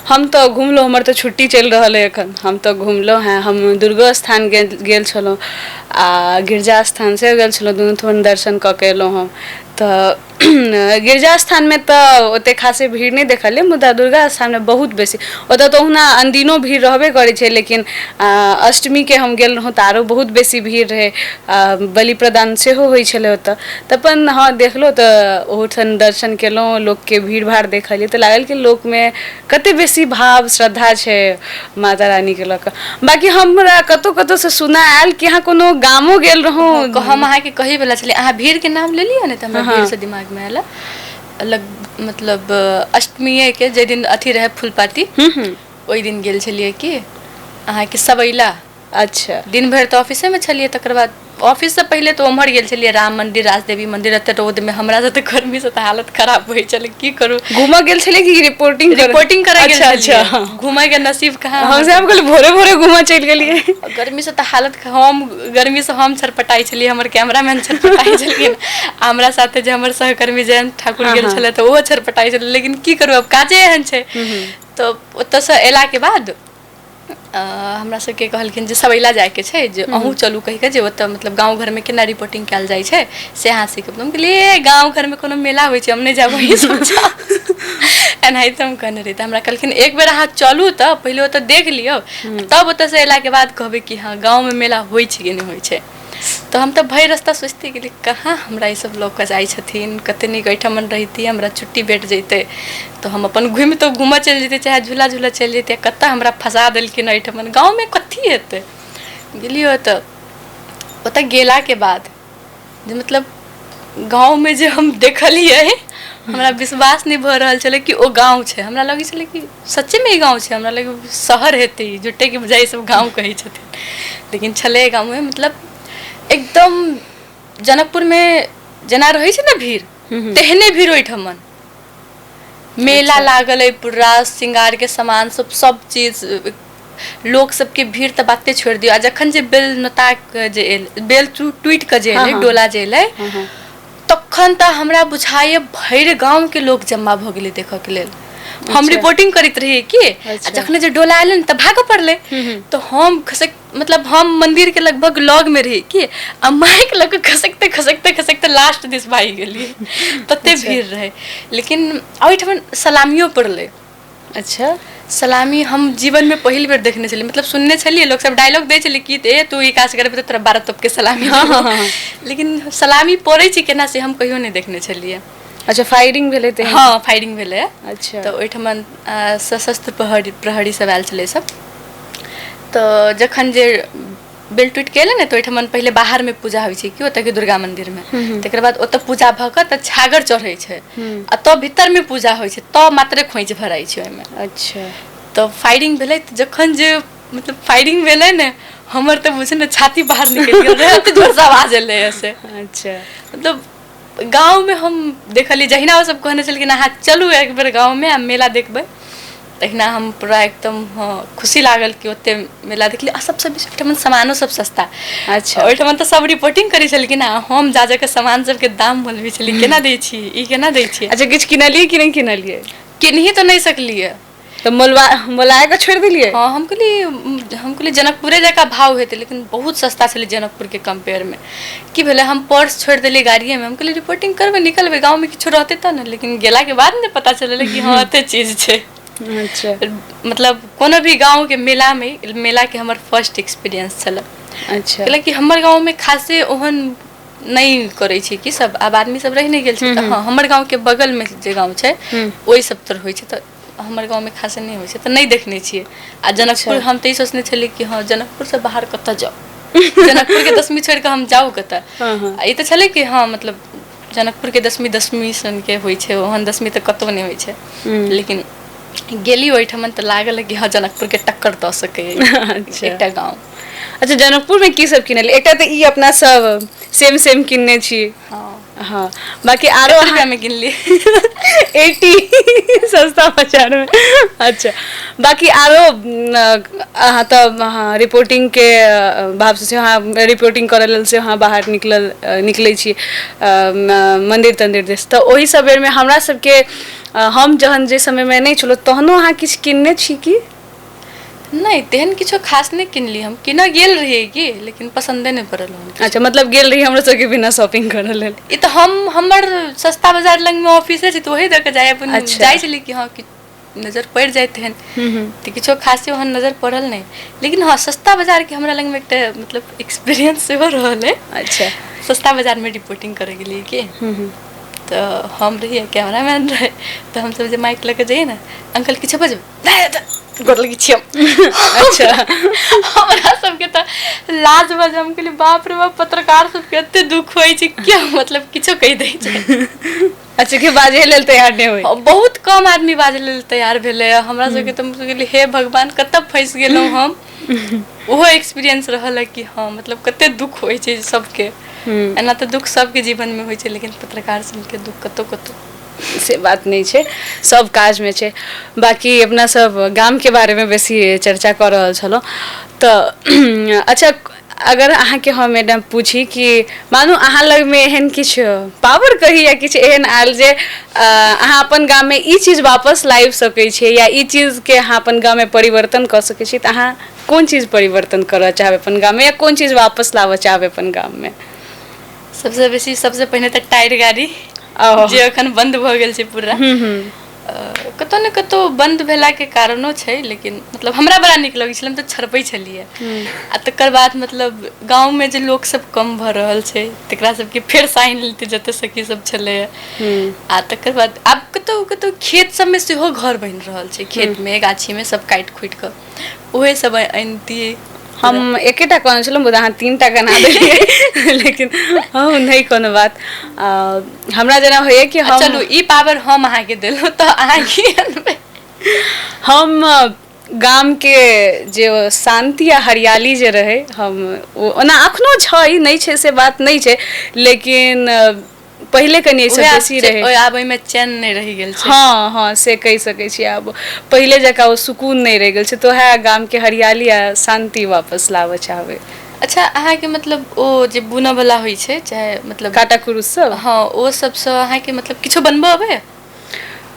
हम तऽ घुमलहुँ। हमर तऽ छुट्टी चलि रहल अइ एखन। हम तऽ घुमलहुँ हेँ। हम दुर्गो स्थान गेल गेल छलहुँ आ गिरजा स्थान सेहो गेल छलहुँ। दुनू ठाम दर्शन कऽ के एलहुँ हम। तऽ गिरजा स्थानमे तऽ ओतेक खासे भीड़ नहि देखलियै, मुदा दुर्गा स्थानमे बहुत बेसी। ओतऽ तऽ ओहुना अनदिनो भीड़ रहबे करै छै, लेकिन अष्टमीके हम गेल रहौँ तऽ आरो बहुत बेसी भीड़ रहै। बलि प्रदान सेहो होइ छलै ओतऽ। तऽ अपन हँ देखलहुँ तऽ ओहूठाम दर्शन केलहुँ, लोकके भीड़ भाड़ देखलियै तऽ लागल कि लोकमे कते बेसी भाव श्रद्धा छै माता रानीके लऽ कऽ। बाँकी हमरा कतहु कतहुसँ सुना आयल कि अहाँ कोनो गामो गेल रहौँ। हम अहाँके कहै वला छलियै। अहाँ भीड़के नाम लेलियै ने, तऽ हमरा भीड़सँ दिमागमे आयल अलग, मतलब अष्टमीएके जाहि दिन अथी रहै फूलपाती, ओहि दिन गेल छलियै कि अहाँके सबैला। दिन भरि तऽ ऑफिसेमे छलियै, तकर बाद ऑफिससँ पहिले तऽ ओम्हर गेल छलियै, राम मंदिर, राजदेवी मंदिर। एते रौदमे हमरा से तऽ गर्मीसँ तऽ हालत खराब होइ छलै, की करू। घूमऽ गेल छलियै कि रिपोर्टिंग? रिपोर्टिंग करऽ गेल छलियै। घूमय के नसीब कहाँ। हम सब कहलियै भोरे भोरे घूमऽ चलि गेलियै। गर्मीसँ तऽ हालत, हम गर्मीसँ हम छटपटाइ छलियै, हमर कैमरामैन छटपटाइ छलखिन आ हमरा साथे जे हमर सहकर्मी जयंत ठाकुर गेल छलै तऽ ओहो छटपटाइ छलै। लेकिन की करू, आब काजे एहन छै। तऽ ओतऽसँ एलाके बाद हमरा सबके कहलखिन जे सबैला जाइके छै, जे अहूँ चलू कहि कऽ, जे ओतऽ मतलब गाँव घरमे केना रिपोर्टिंग कयल जाइ छै से अहाँ सीखब। हम कहलियै, गाँव घरमे कोनो मेला होइ छै? हम नहि जायब, अहीं सब जाउ। एनाहिते हम कहने रही। तऽ हमरा कहलखिन, एक बेर अहाँ चलू तऽ पहिले ओतऽ देख लियौ, तब ओतऽसँ एलाके बाद कहबै कि हँ, गाँवमे मेला होइ छै कि नहि होइ छै। तऽ हम तऽ भरि रास्ता सोचिते गेलियै, कहाँ हमरा ईसभ लऽ कऽ जाइ छथिन, कते नीक एहिठमन रहितियै, हमरा छुट्टी भेट जैतै तऽ हम अपन घुमितो घूमऽ चलि जैतियै, चाहे झूला झूलऽ चलि जैतियै। कतऽ हमरा फँसा देलखिन एहिठमन, गाँवमे कथी हेतै? गेलियै ओतऽ। ओतऽ गेलाके बाद जे मतलब गाँवमे जे हम देखलियै, हमरा विश्वास नहि भऽ रहल छलै कि ओ गाँव छै। हमरा लगै छलै कि सच्चेमे ई गाँव छै, हमरा लगै शहर हेतै ई, झूठेके बजाय ई सब गाँव कहै छथिन, लेकिन छलै गाँवे। मतलब एकदम जनकपुरमे जेना रहै छै ने भीड़, तेहने भीड़ ओहिठमन। मेला लागल अइ पूरा, श्रृंगारके सामान सब, सब चीज, लोक सबके भीड़ तऽ बाते छोड़ि दियौ। आ जखन जे बेल नोता कऽ जे एल, बेल टूटि कऽ जे एलै, डोला जे एलै, तखन तऽ हमरा बुझाइए भरि गामके लोक जमा भऽ गेलै देखऽके लेल। हम रिपोर्टिंग करैत रहियै कि आ जखने जे डोला एलै ने तऽ भागऽ पड़लै, तऽ हम खसक, मतलब हम मंदिरके लगभग लगमे रही कि आ माइक लऽ कऽ खसकते खसकते खसकते लास्ट दिस भागि गेलियै, तते भीड़ रहै। लेकिन ओहिठाम सलामियो पड़लै। सलामी हम जीवनमे पहिल बेर देखने छलियै, मतलब सुनने छलियै, लोक सब डायलॉग दै छलै कि ए तू ई काज करबै तऽ तोरा 12 तोपके सलामी देबौ। लेकिन सलामी पड़ै छै केना से हम कहियो नहि देखने छलियै। अच्छा, फायरिंग भेलै तेहन? हँ, फायरिंग भेलै। तऽ ओहिठमन सशस्त्र प्रहरी प्रहरी सब आयल छलै सब। तऽ जखन जे बेल टूटि के एलै ने, तऽ ओहिठमन पहिले बाहरमे पूजा होइ छै कि ओतऽके दुर्गा मन्दिरमे, तकर बाद ओतऽ पूजा भऽ कऽ तऽ छागर चढ़ै छै आ तब भीतरमे पूजा होइ छै, तब मात्रे खोँइछ भराइ छै ओहिमे। तऽ फायरिंग भेलै, तऽ जखन जे मतलब फायरिंग भेलै ने, हमर तऽ बुझू ने छाती बाहर निकलि गेल रहै, एते जोरसँ आवाज एलै से। मतलब गाँवमे हम देखलियै, जहिना ओसभ कहने छलखिन अहाँ चलू एक बेर गाँवमे आ मेला देखबै, तहिना हम पूरा एकदम, हँ, खुशी लागल कि ओते मेला देखली। आ सबसँ बेसी ओहिठमन सामानो सब सस्ता। ओहिठमन तऽ सब रिपोर्टिंग करै छलखिन आ हम जा जा कऽ सामान सबके दाम बोलबै छलियै, केना दै छी ई, केना दै छी। अच्छा, किछु किनलियै कि नहि किनलियै? किनही तऽ नहि सकलियै। तऽ मोलवा मोलाए कऽ छोड़ि देलियै? हँ, हम कहलियै जनकपुरे जकाँ भाव हेतै, लेकिन बहुत सस्ता छलै जनकपुरके कम्पेयरमे। की भेलै, हम पर्स छोड़ि देलियै गाड़िएमे। हम कहलियै रिपोर्टिंग करबै, निकलबै, गाँवमे किछो रहतै तब ने। लेकिन गेलाके बाद ने पता चललै कि हँ, एते चीज छै। मतलब कोनो भी गाँवके मेलामे, मेलाके हमर फर्स्ट एक्सपीरियंस छलै। कैलाकि हमर गाँवमे खासे ओहन नहि करै छै कि सब, आब आदमी सब रहि नहि गेल छै। तऽ हँ, हमर गाँवके बगलमे जे गाँव छै, ओहि सब तर होइ छै, तऽ हमर गाँवमे खासे नहि होइ छै, तऽ नहि देखने छियै। आ जनकपुर हम तऽ ई सोचने छलियै कि हँ, जनकपुरसँ बाहर कतऽ जाउ, जनकपुरके दशमी छोड़ि कऽ हम जाउ कतऽ? आ ई तऽ छलै कि हँ, मतलब जनकपुरके दशमी दशमी सनके होइ छै, ओहन दशमी तऽ कतहु नहि होइ छै। लेकिन गेली ओहिठमन तऽ लागल कि हँ, जनकपुरके टक्कर दऽ सकैए एकटा गाँव। अच्छा, जनकपुरमे की सब किनलियै? एकटा तऽ ई अपना सब सेम सेम किनने छी। हँ, बाकी आरो? कते रुपैआमे किनलियै? 80, सस्ता बाजारमे। अच्छा, बाकी आरो अहाँ तऽ अहाँ रिपोर्टिंगके भावसँ सेहो, अहाँ रिपोर्टिंग करऽ लेल सेहो अहाँ बाहर निकलै छी मन्दिर तन्दिर दिस, तऽ ओहि सब बेरमे हमरा सबके, हम जहन जे समयमे नहि छलहुँ, तहनो अहाँ किछु किनने छी की? नहि, तेहन किछो खास नहि किनली। हम किनऽ गेल रहियै कि, लेकिन पसन्दे नहि पड़ल ओहन किछो। अच्छा, मतलब गेल रही हमरो सबके बिना शॉपिंग करऽ लेल? ई तऽ हम, हमर सस्ता बाजार लगमे ऑफिसे छै, तऽ ओही दऽ कऽ जाइ अपन जाइ छलियै कि हँ, कि नजर पड़ि जाइत तेहन। तऽ किछो खासे ओहन नजर पड़ल नहि, लेकिन हँ, सस्ता बाजारके हमरा लगमे एकटा मतलब एक्सपीरियंस सेहो रहल अइ। सस्ता बाजारमे रिपोर्टिंग करऽ गेलियै कि, तऽ हम रहियै, कैमरामैन रहै, तऽ हमसब जे माइक लऽ कऽ जइयै ने, अंकल किछो बजबै नहि, गोर लगै छियै। हमरा सबके तऽ लाज भऽ जाइ। हम कहलियै बाप रे बाप, पत्रकार सबके एते दुख होइ छै, किया मतलब किछो कहि दै छै। अच्छा, कि बाजै लेल तैयार नहि होइ? बहुत कम आदमी बाजै लेल तैयार भेलै। हमरा सबके तऽ कहलियै हे भगवान, कतऽ फँसि गेलहुँ हम। ओहो एक्सपीरियंस रहल है कि हँ, मतलब कते दुख होइ छै सबके। एना तऽ दुख सबके जीवनमे होइ छै, लेकिन पत्रकार सबके दुख कतौ कतौ। से बात नहि छै, सब काजमे छै। बाँकी अपना सब गामके बारेमे बेसी चर्चा कऽ रहल छलहुँ, तऽ अच्छा, अगर अहाँके हम मैडम पूछी कि मानू अहाँ लगमे एहन किछु पावर कही या किछु एहन आयल जे अहाँ अपन गाममे ई चीज वापस लाबि सकै छियै या ई चीजके अहाँ अपन गाममे परिवर्तन कऽ सकै छियै, तऽ अहाँ कोन चीज परिवर्तन करऽ चाहबै अपन गाममे या कोन चीज वापस लाबऽ चाहबै अपन गाममे? सबसँ बेसी, सबसँ पहिने तऽ टायर गाड़ी, जे एखन बन्द भऽ गेल छै पूरा। कतहु ने कतहु बन्द भेलाके कारणो छै, लेकिन मतलब हमरा बड़ा नीक लगै छलै, हम तऽ छरपै छलियै। आ तकर बाद मतलब गाँवमे जे लोकसभ कम भऽ रहल छै, तकरा सबके फेर साइन लेतै जते सखी सब छलैए। आ तकर बाद आब कतहु कतहु खेत सबमे सेहो घर बनि रहल छै, खेतमे गाछीमे सब काटि खुटि कऽ, ओहे सब अनितियै। हम एकेटा कहने छलहुँ, मुदा अहाँ 3 टा गना देलियै, लेकिन हम नहि, कोनो बात। हमरा जेना होइए कि हम चलू, ई पावर हम अहाँके देलहुँ तऽ अहाँ की अनबै? हम गामके जे ओ शान्ति आ हरियाली जे रहै, हम ओ ओना अखनो छै, नहि छै से बात नहि छै, लेकिन पहिले कनि एहिसँ उएह बेसी रहै। ओहि आब ओहिमे चैन नहि रहि गेल छै। हँ, से कहि सकै छी। आब पहिले जकाँ ओ सुकून नहि रहि गेल छै, तऽ उएह गामके हरियाली आ शान्ति वापस लाबऽ चाहबै। अच्छा, अहाँके मतलब ओ जे बुनऽ वाला होइ छै, चाहे मतलब काटा कुरुस सब? हँ, ओ सबसँ अहाँके मतलब किछो बनबऽ अबै?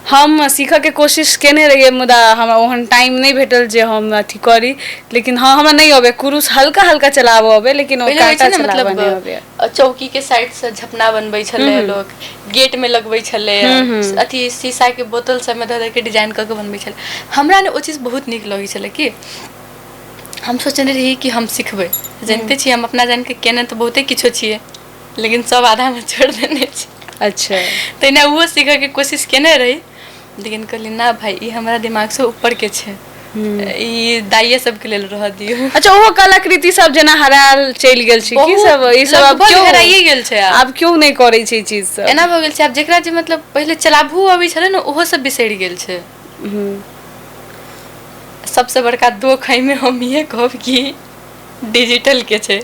हम सीखऽके कोशिश केने रहियै, मुदा हमरा ओहन टाइम नहि भेटल जे हम अथी करी। लेकिन हँ, हमरा नहि अबैए। कुरुस हल्का हल्का चलाबऽ अबैए, लेकिन ओ पहिले होइ काँटा छै ने चलाबऽ मतलब नहि अबैए। चौकी के साइड से झपना बनबै छलै लोक, गेट में लगबै छलै, अथी शीशा के बोतल सबमे धऽ धऽ के डिजाइन कऽ के बनबै छलै। हमरा ने ओ चीज बहुत नीक लगै छलै कि हम सोचने रही कि हम सिखबै। जनिते छियै, हम अपना जान के केने तऽ बहुते किछो छियै, लेकिन सब आधामे छोड़ि देने छी। तहिना ओहो सीखऽके कोशिश केने रही, लेकिन कहली, ना भाई, ई हमरा दिमागसँ ऊपरके छै, ई दाइए सबके लेल रहऽ दियौ। अच्छा, ओहो कलाकृति सब जेना हरायल चलि गेल छै की? बहुत सब ई सब आब लगभग केओ हेराइए गेल छै आब। आब केओ नहि करै छै ई चीज सब। एना भऽ गेल छै, आब जेकरा जे मतलब पहिले चलाबहो अबै छलै ने, ओहो सब बिसरि गेल छै। सबसँ बड़का दोख एहिमे हम इहे कहब कि डिजिटल के छै।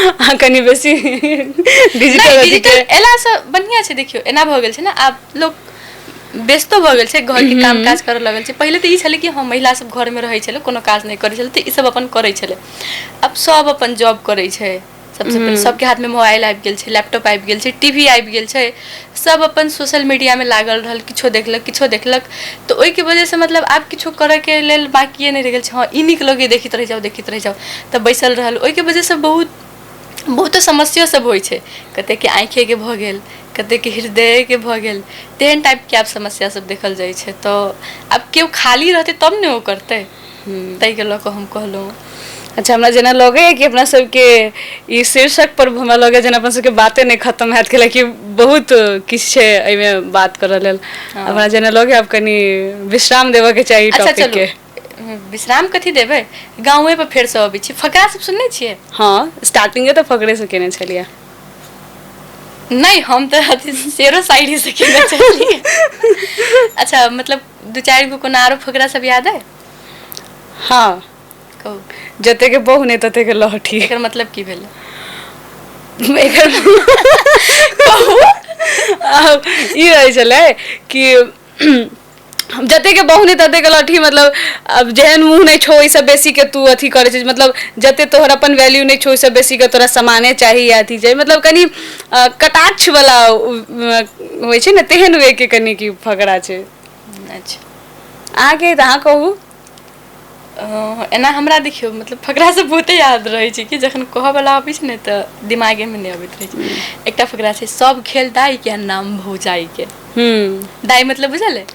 अहाँ कनि बेसी डिजिटल नहि, अथी डिजिटल के एलासँ बढ़िआँ छै। देखियौ, एना भऽ गेल छै ने, आब लोक व्यस्तो भऽ गेल छै, घरके काम काज करऽ लगल छै। पहिले तऽ ई छलै कि हँ, महिला सब घरमे रहै छलै, कोनो काज नहि करै छलै, तऽ ई सब अपन करै छलै। आब सब अपन जॉब करै छै। सबसँ पहिले सबके हाथमे मोबाइल आबि गेल छै, लैपटॉप आबि गेल छै, टीवी आबि गेल छै। सब अपन सोशल मीडियामे लागल रहल, किछो देखलक, किछो देखलक, तऽ ओहिके वजहसँ मतलब आब किछो करऽके लेल बाकिए नहि रहि गेल छै। हँ, ई नीक लगैए, देखैत रहि जाउ, देखैत रहि जाउ, तऽ बैसल रहल। ओहिके वजहसँ बहुत बहुतो समस्यो सब होइ छै। कतेकके आँखिएके भऽ गेल, कतेकके हृदयके भऽ गेल, तेहन टाइपके आब समस्या सब देखल जाइ छै। तऽ आब केओ खाली रहतै तब ने ओ करतै, ताहिके लऽ कऽ हम कहलहुँ। अच्छा, हमरा जेना लगैए कि अपना सबके ई शीर्षक पर हमरा लगैए जेना अपन सबके बाते नहि खतम हैत, कैलाकि बहुत किछु छै एहिमे बात करऽ लेल। हमरा जेना लगैए आब कनि विश्राम देबऽके चाही अच्छा। टॉपिक चलू के। विश्राम कथी देबै, गाँवे पर फेरसँ अबै छी। फकरा सब सुनने छियै? हँ, स्टार्टिंगे तऽ फकरे से केने छलियै। नहि, हम तऽ अथी शेरो शायरी से केने छलियै। अच्छा, मतलब दू चारि गो कोनो आरो फकरा सब याद अइ? हँ। कहू। जतेक बहु नहि ततेक लहठी। एकर मतलब की भेलै? एकर आब ई रहै छलै कि जतेक बहु नहि ततेक लहठी, मतलब आब जेहन मुँह नहि छौ, ओहिसँ बेसीके तू अथी करै छै। मतलब जते तोहर अपन वैल्यू नहि छौ, ओहिसँ बेसीके तोरा सामाने चाही या अथी चाही। मतलब कनि कटाक्षवला होइ छै ने, तेहन वे के कनि की फकरा छै। अहाँके तऽ अहाँ कहू। एना हमरा देखियौ, मतलब फकरा सब बहुते याद रहै छै कि जखन कहऽ वला अबै छै ने, तऽ दिमागेमे नहि अबैत रहै छै। एकटा फकरा छै, सब खेल दाइ के आ नाम भौजाई के। दाइ मतलब बुझल अइ?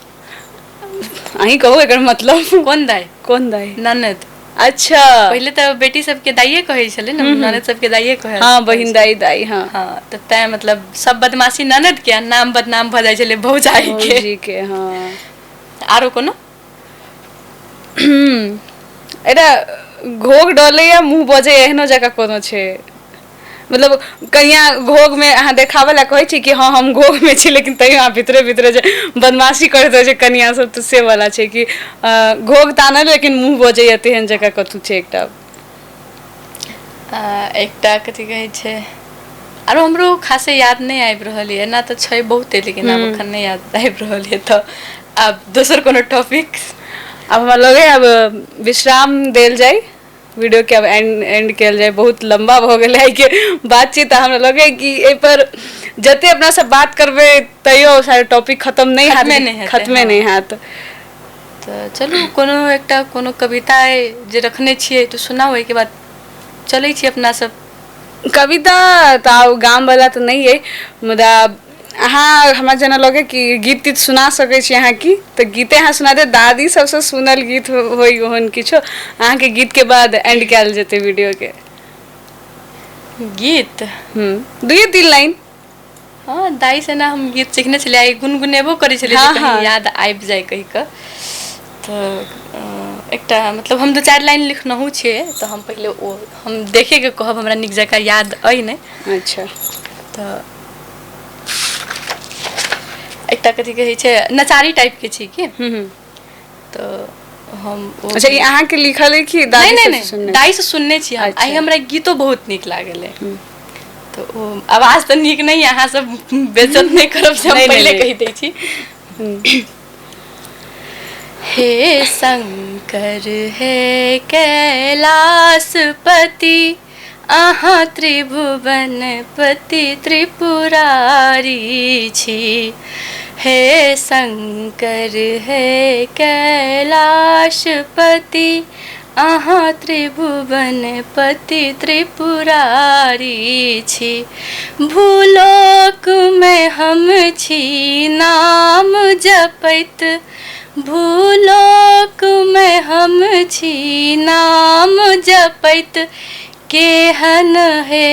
अहीं कहू एकर मतलब। कोन दाइ? कोन दाइ? ननद। पहिले तऽ बेटी सबके दाइए कहै छलै ने, ननद सबके दाइए कहै। हँ, बहिन दाइ, दाइ, हँ। हँ, तऽ तैं मतलब सब बदमाशी ननद के आ नाम बदनाम भऽ जाइ छलै भौजाई के। भौजी के, हँ। आरो कोनो? एकटा घोघ डोलैया मुँह बजै, एहनो जकाँ कोनो छै। मतलब कनिया घोघमे अहाँ देखाबऽ लए कहै छी कि हँ, हम घोघमे छी, लेकिन तैयो अहाँ भितरे भितरे जे बदमाशी करैत रहै छै कनिया सब, तऽ से वाला छै कि घोघ तानल लेकिन मुँह बजैया, तेहन जकाँ कथू छै एकटा। एकटा कथी कहै छै, आरो हमरो खासे याद नहि आबि रहल यऽ। एना तऽ छै बहुते, लेकिन आब एखन नहि याद आबि रहल यऽ, तऽ आब दोसर कोनो टॉपिक। आब हमरा लगैए आब विश्राम देल जाय वीडियो के, आब एंड एंड कयल जाय। बहुत लम्बा भऽ गेलै आइके बातचीत आ हमरा लगैए कि एहिपर जते अपना सब बात करबै, तैयो सारा टॉपिक खतम नहि हैत। खतमे नहि हेतै। खतमे नहि हैत। तऽ चलू, कोनो एकटा कोनो कविता अइ जे रखने छियै तऽ सुनाउ, ओहिके बाद चलै छी अपना सब। कविता तऽ आब गामवला तऽ नहि अइ, मुदा अहाँ हमरा जेना लगै कि गीत तीत सुना सकै छी अहाँ की, तऽ गीते अहाँ सुना देब। दादी सबसँ सुनल गीत होय ओहन किछो। अहाँके गीतके बाद एंड कयल जेतै वीडियोके। गीत? दुइये तीन लाइन। हँ, दाइ से ना हम गीत सीखने छलियै, आइ गुनगुनेबो करै छलियै जे कहीं याद आबि जाय कहि कऽ। तऽ एकटा मतलब हम दू चारि लाइन लिखनहुँ छियै तऽ हम पहिले ओ हम देखेके कहब हमरा नीक जकाँ याद अइ नहि। अच्छा। तऽ एकटा कथी कहै छै नचारी टाइपके छै की, तऽ हम ओ अच्छा, ई अहाँके लिखल अइ कि दादी नहि नहि नहि, दाइसँ सुनने छी हम। आइ हमरा गीतो बहुत नीक लागल अइ, तऽ ओ आवाज तऽ नीक नहि, अहाँ सब बेइज्जत नहि करब से हम पहिले कहि दै छी। हे शंकर हे कैलाशपति, अहाँ त्रिभुवन पति त्रिपुरारी छी। हे शंकर हे कैलाशपति, अहाँ त्रिभुवन पति त्रिपुरारी छी। भूलोक मे हम छी नाम जपैत, भूलोक मे हम छी नाम जपैत, केहन हे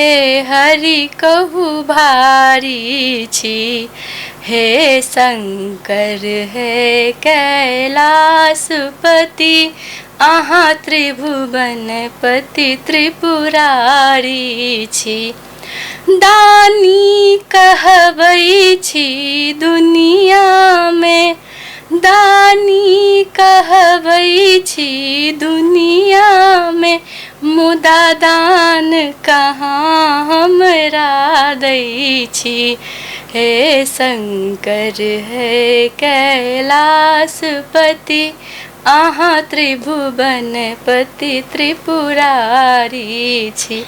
हरि कहू भारी छी। हे शंकर हे कैलाशपति, अहाँ त्रिभुवन पति त्रिपुरारी छी। दानी कहबै छी दुनियामे, दानी कहबै छी दुनियामे, मुदा दान कहाँ हमरा दै छी। हे शंकर हे कैलाशपति, अहाँ त्रिभुवन पति त्रिपुरारी छी।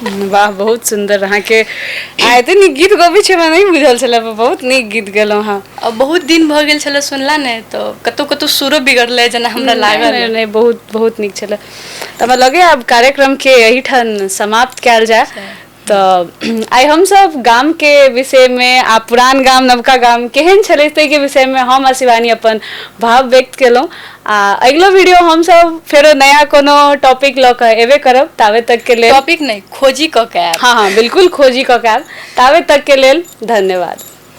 वाह, बहुत सुन्दर। अहाँके अहाँ एते नीक गीत गबै छी, हमरा नहि बुझल छलै। बहुत नीक गीत गेलहुँ अहाँ। आ बहुत दिन भऽ गेल छलै सुनला नहि, तऽ कतहु कतहु सुरो बिगड़लै जेना हमरा लागल। नहि नहि, बहुत बहुत नीक छलै। तऽ हमरा लगैए आब कार्यक्रमके एहिठाम समाप्त कयल जाय। तऽ आइ हमसभ गामके विषयमे आ पुरान गाम नवका गाम केहन छलै ताहिके विषयमे हम आ शिवानी अपन भाव व्यक्त केलहुँ। आ अगिलो वीडियो हमसभ फेरो नया कोनो टॉपिक लऽ कऽ एबे करब। ताबे तक के लेल टॉपिक नहि, खोजी कऽ के आयब। हँ हँ, बिल्कुल खोजी कऽ के आयब। ताबे तक के लेल धन्यवाद।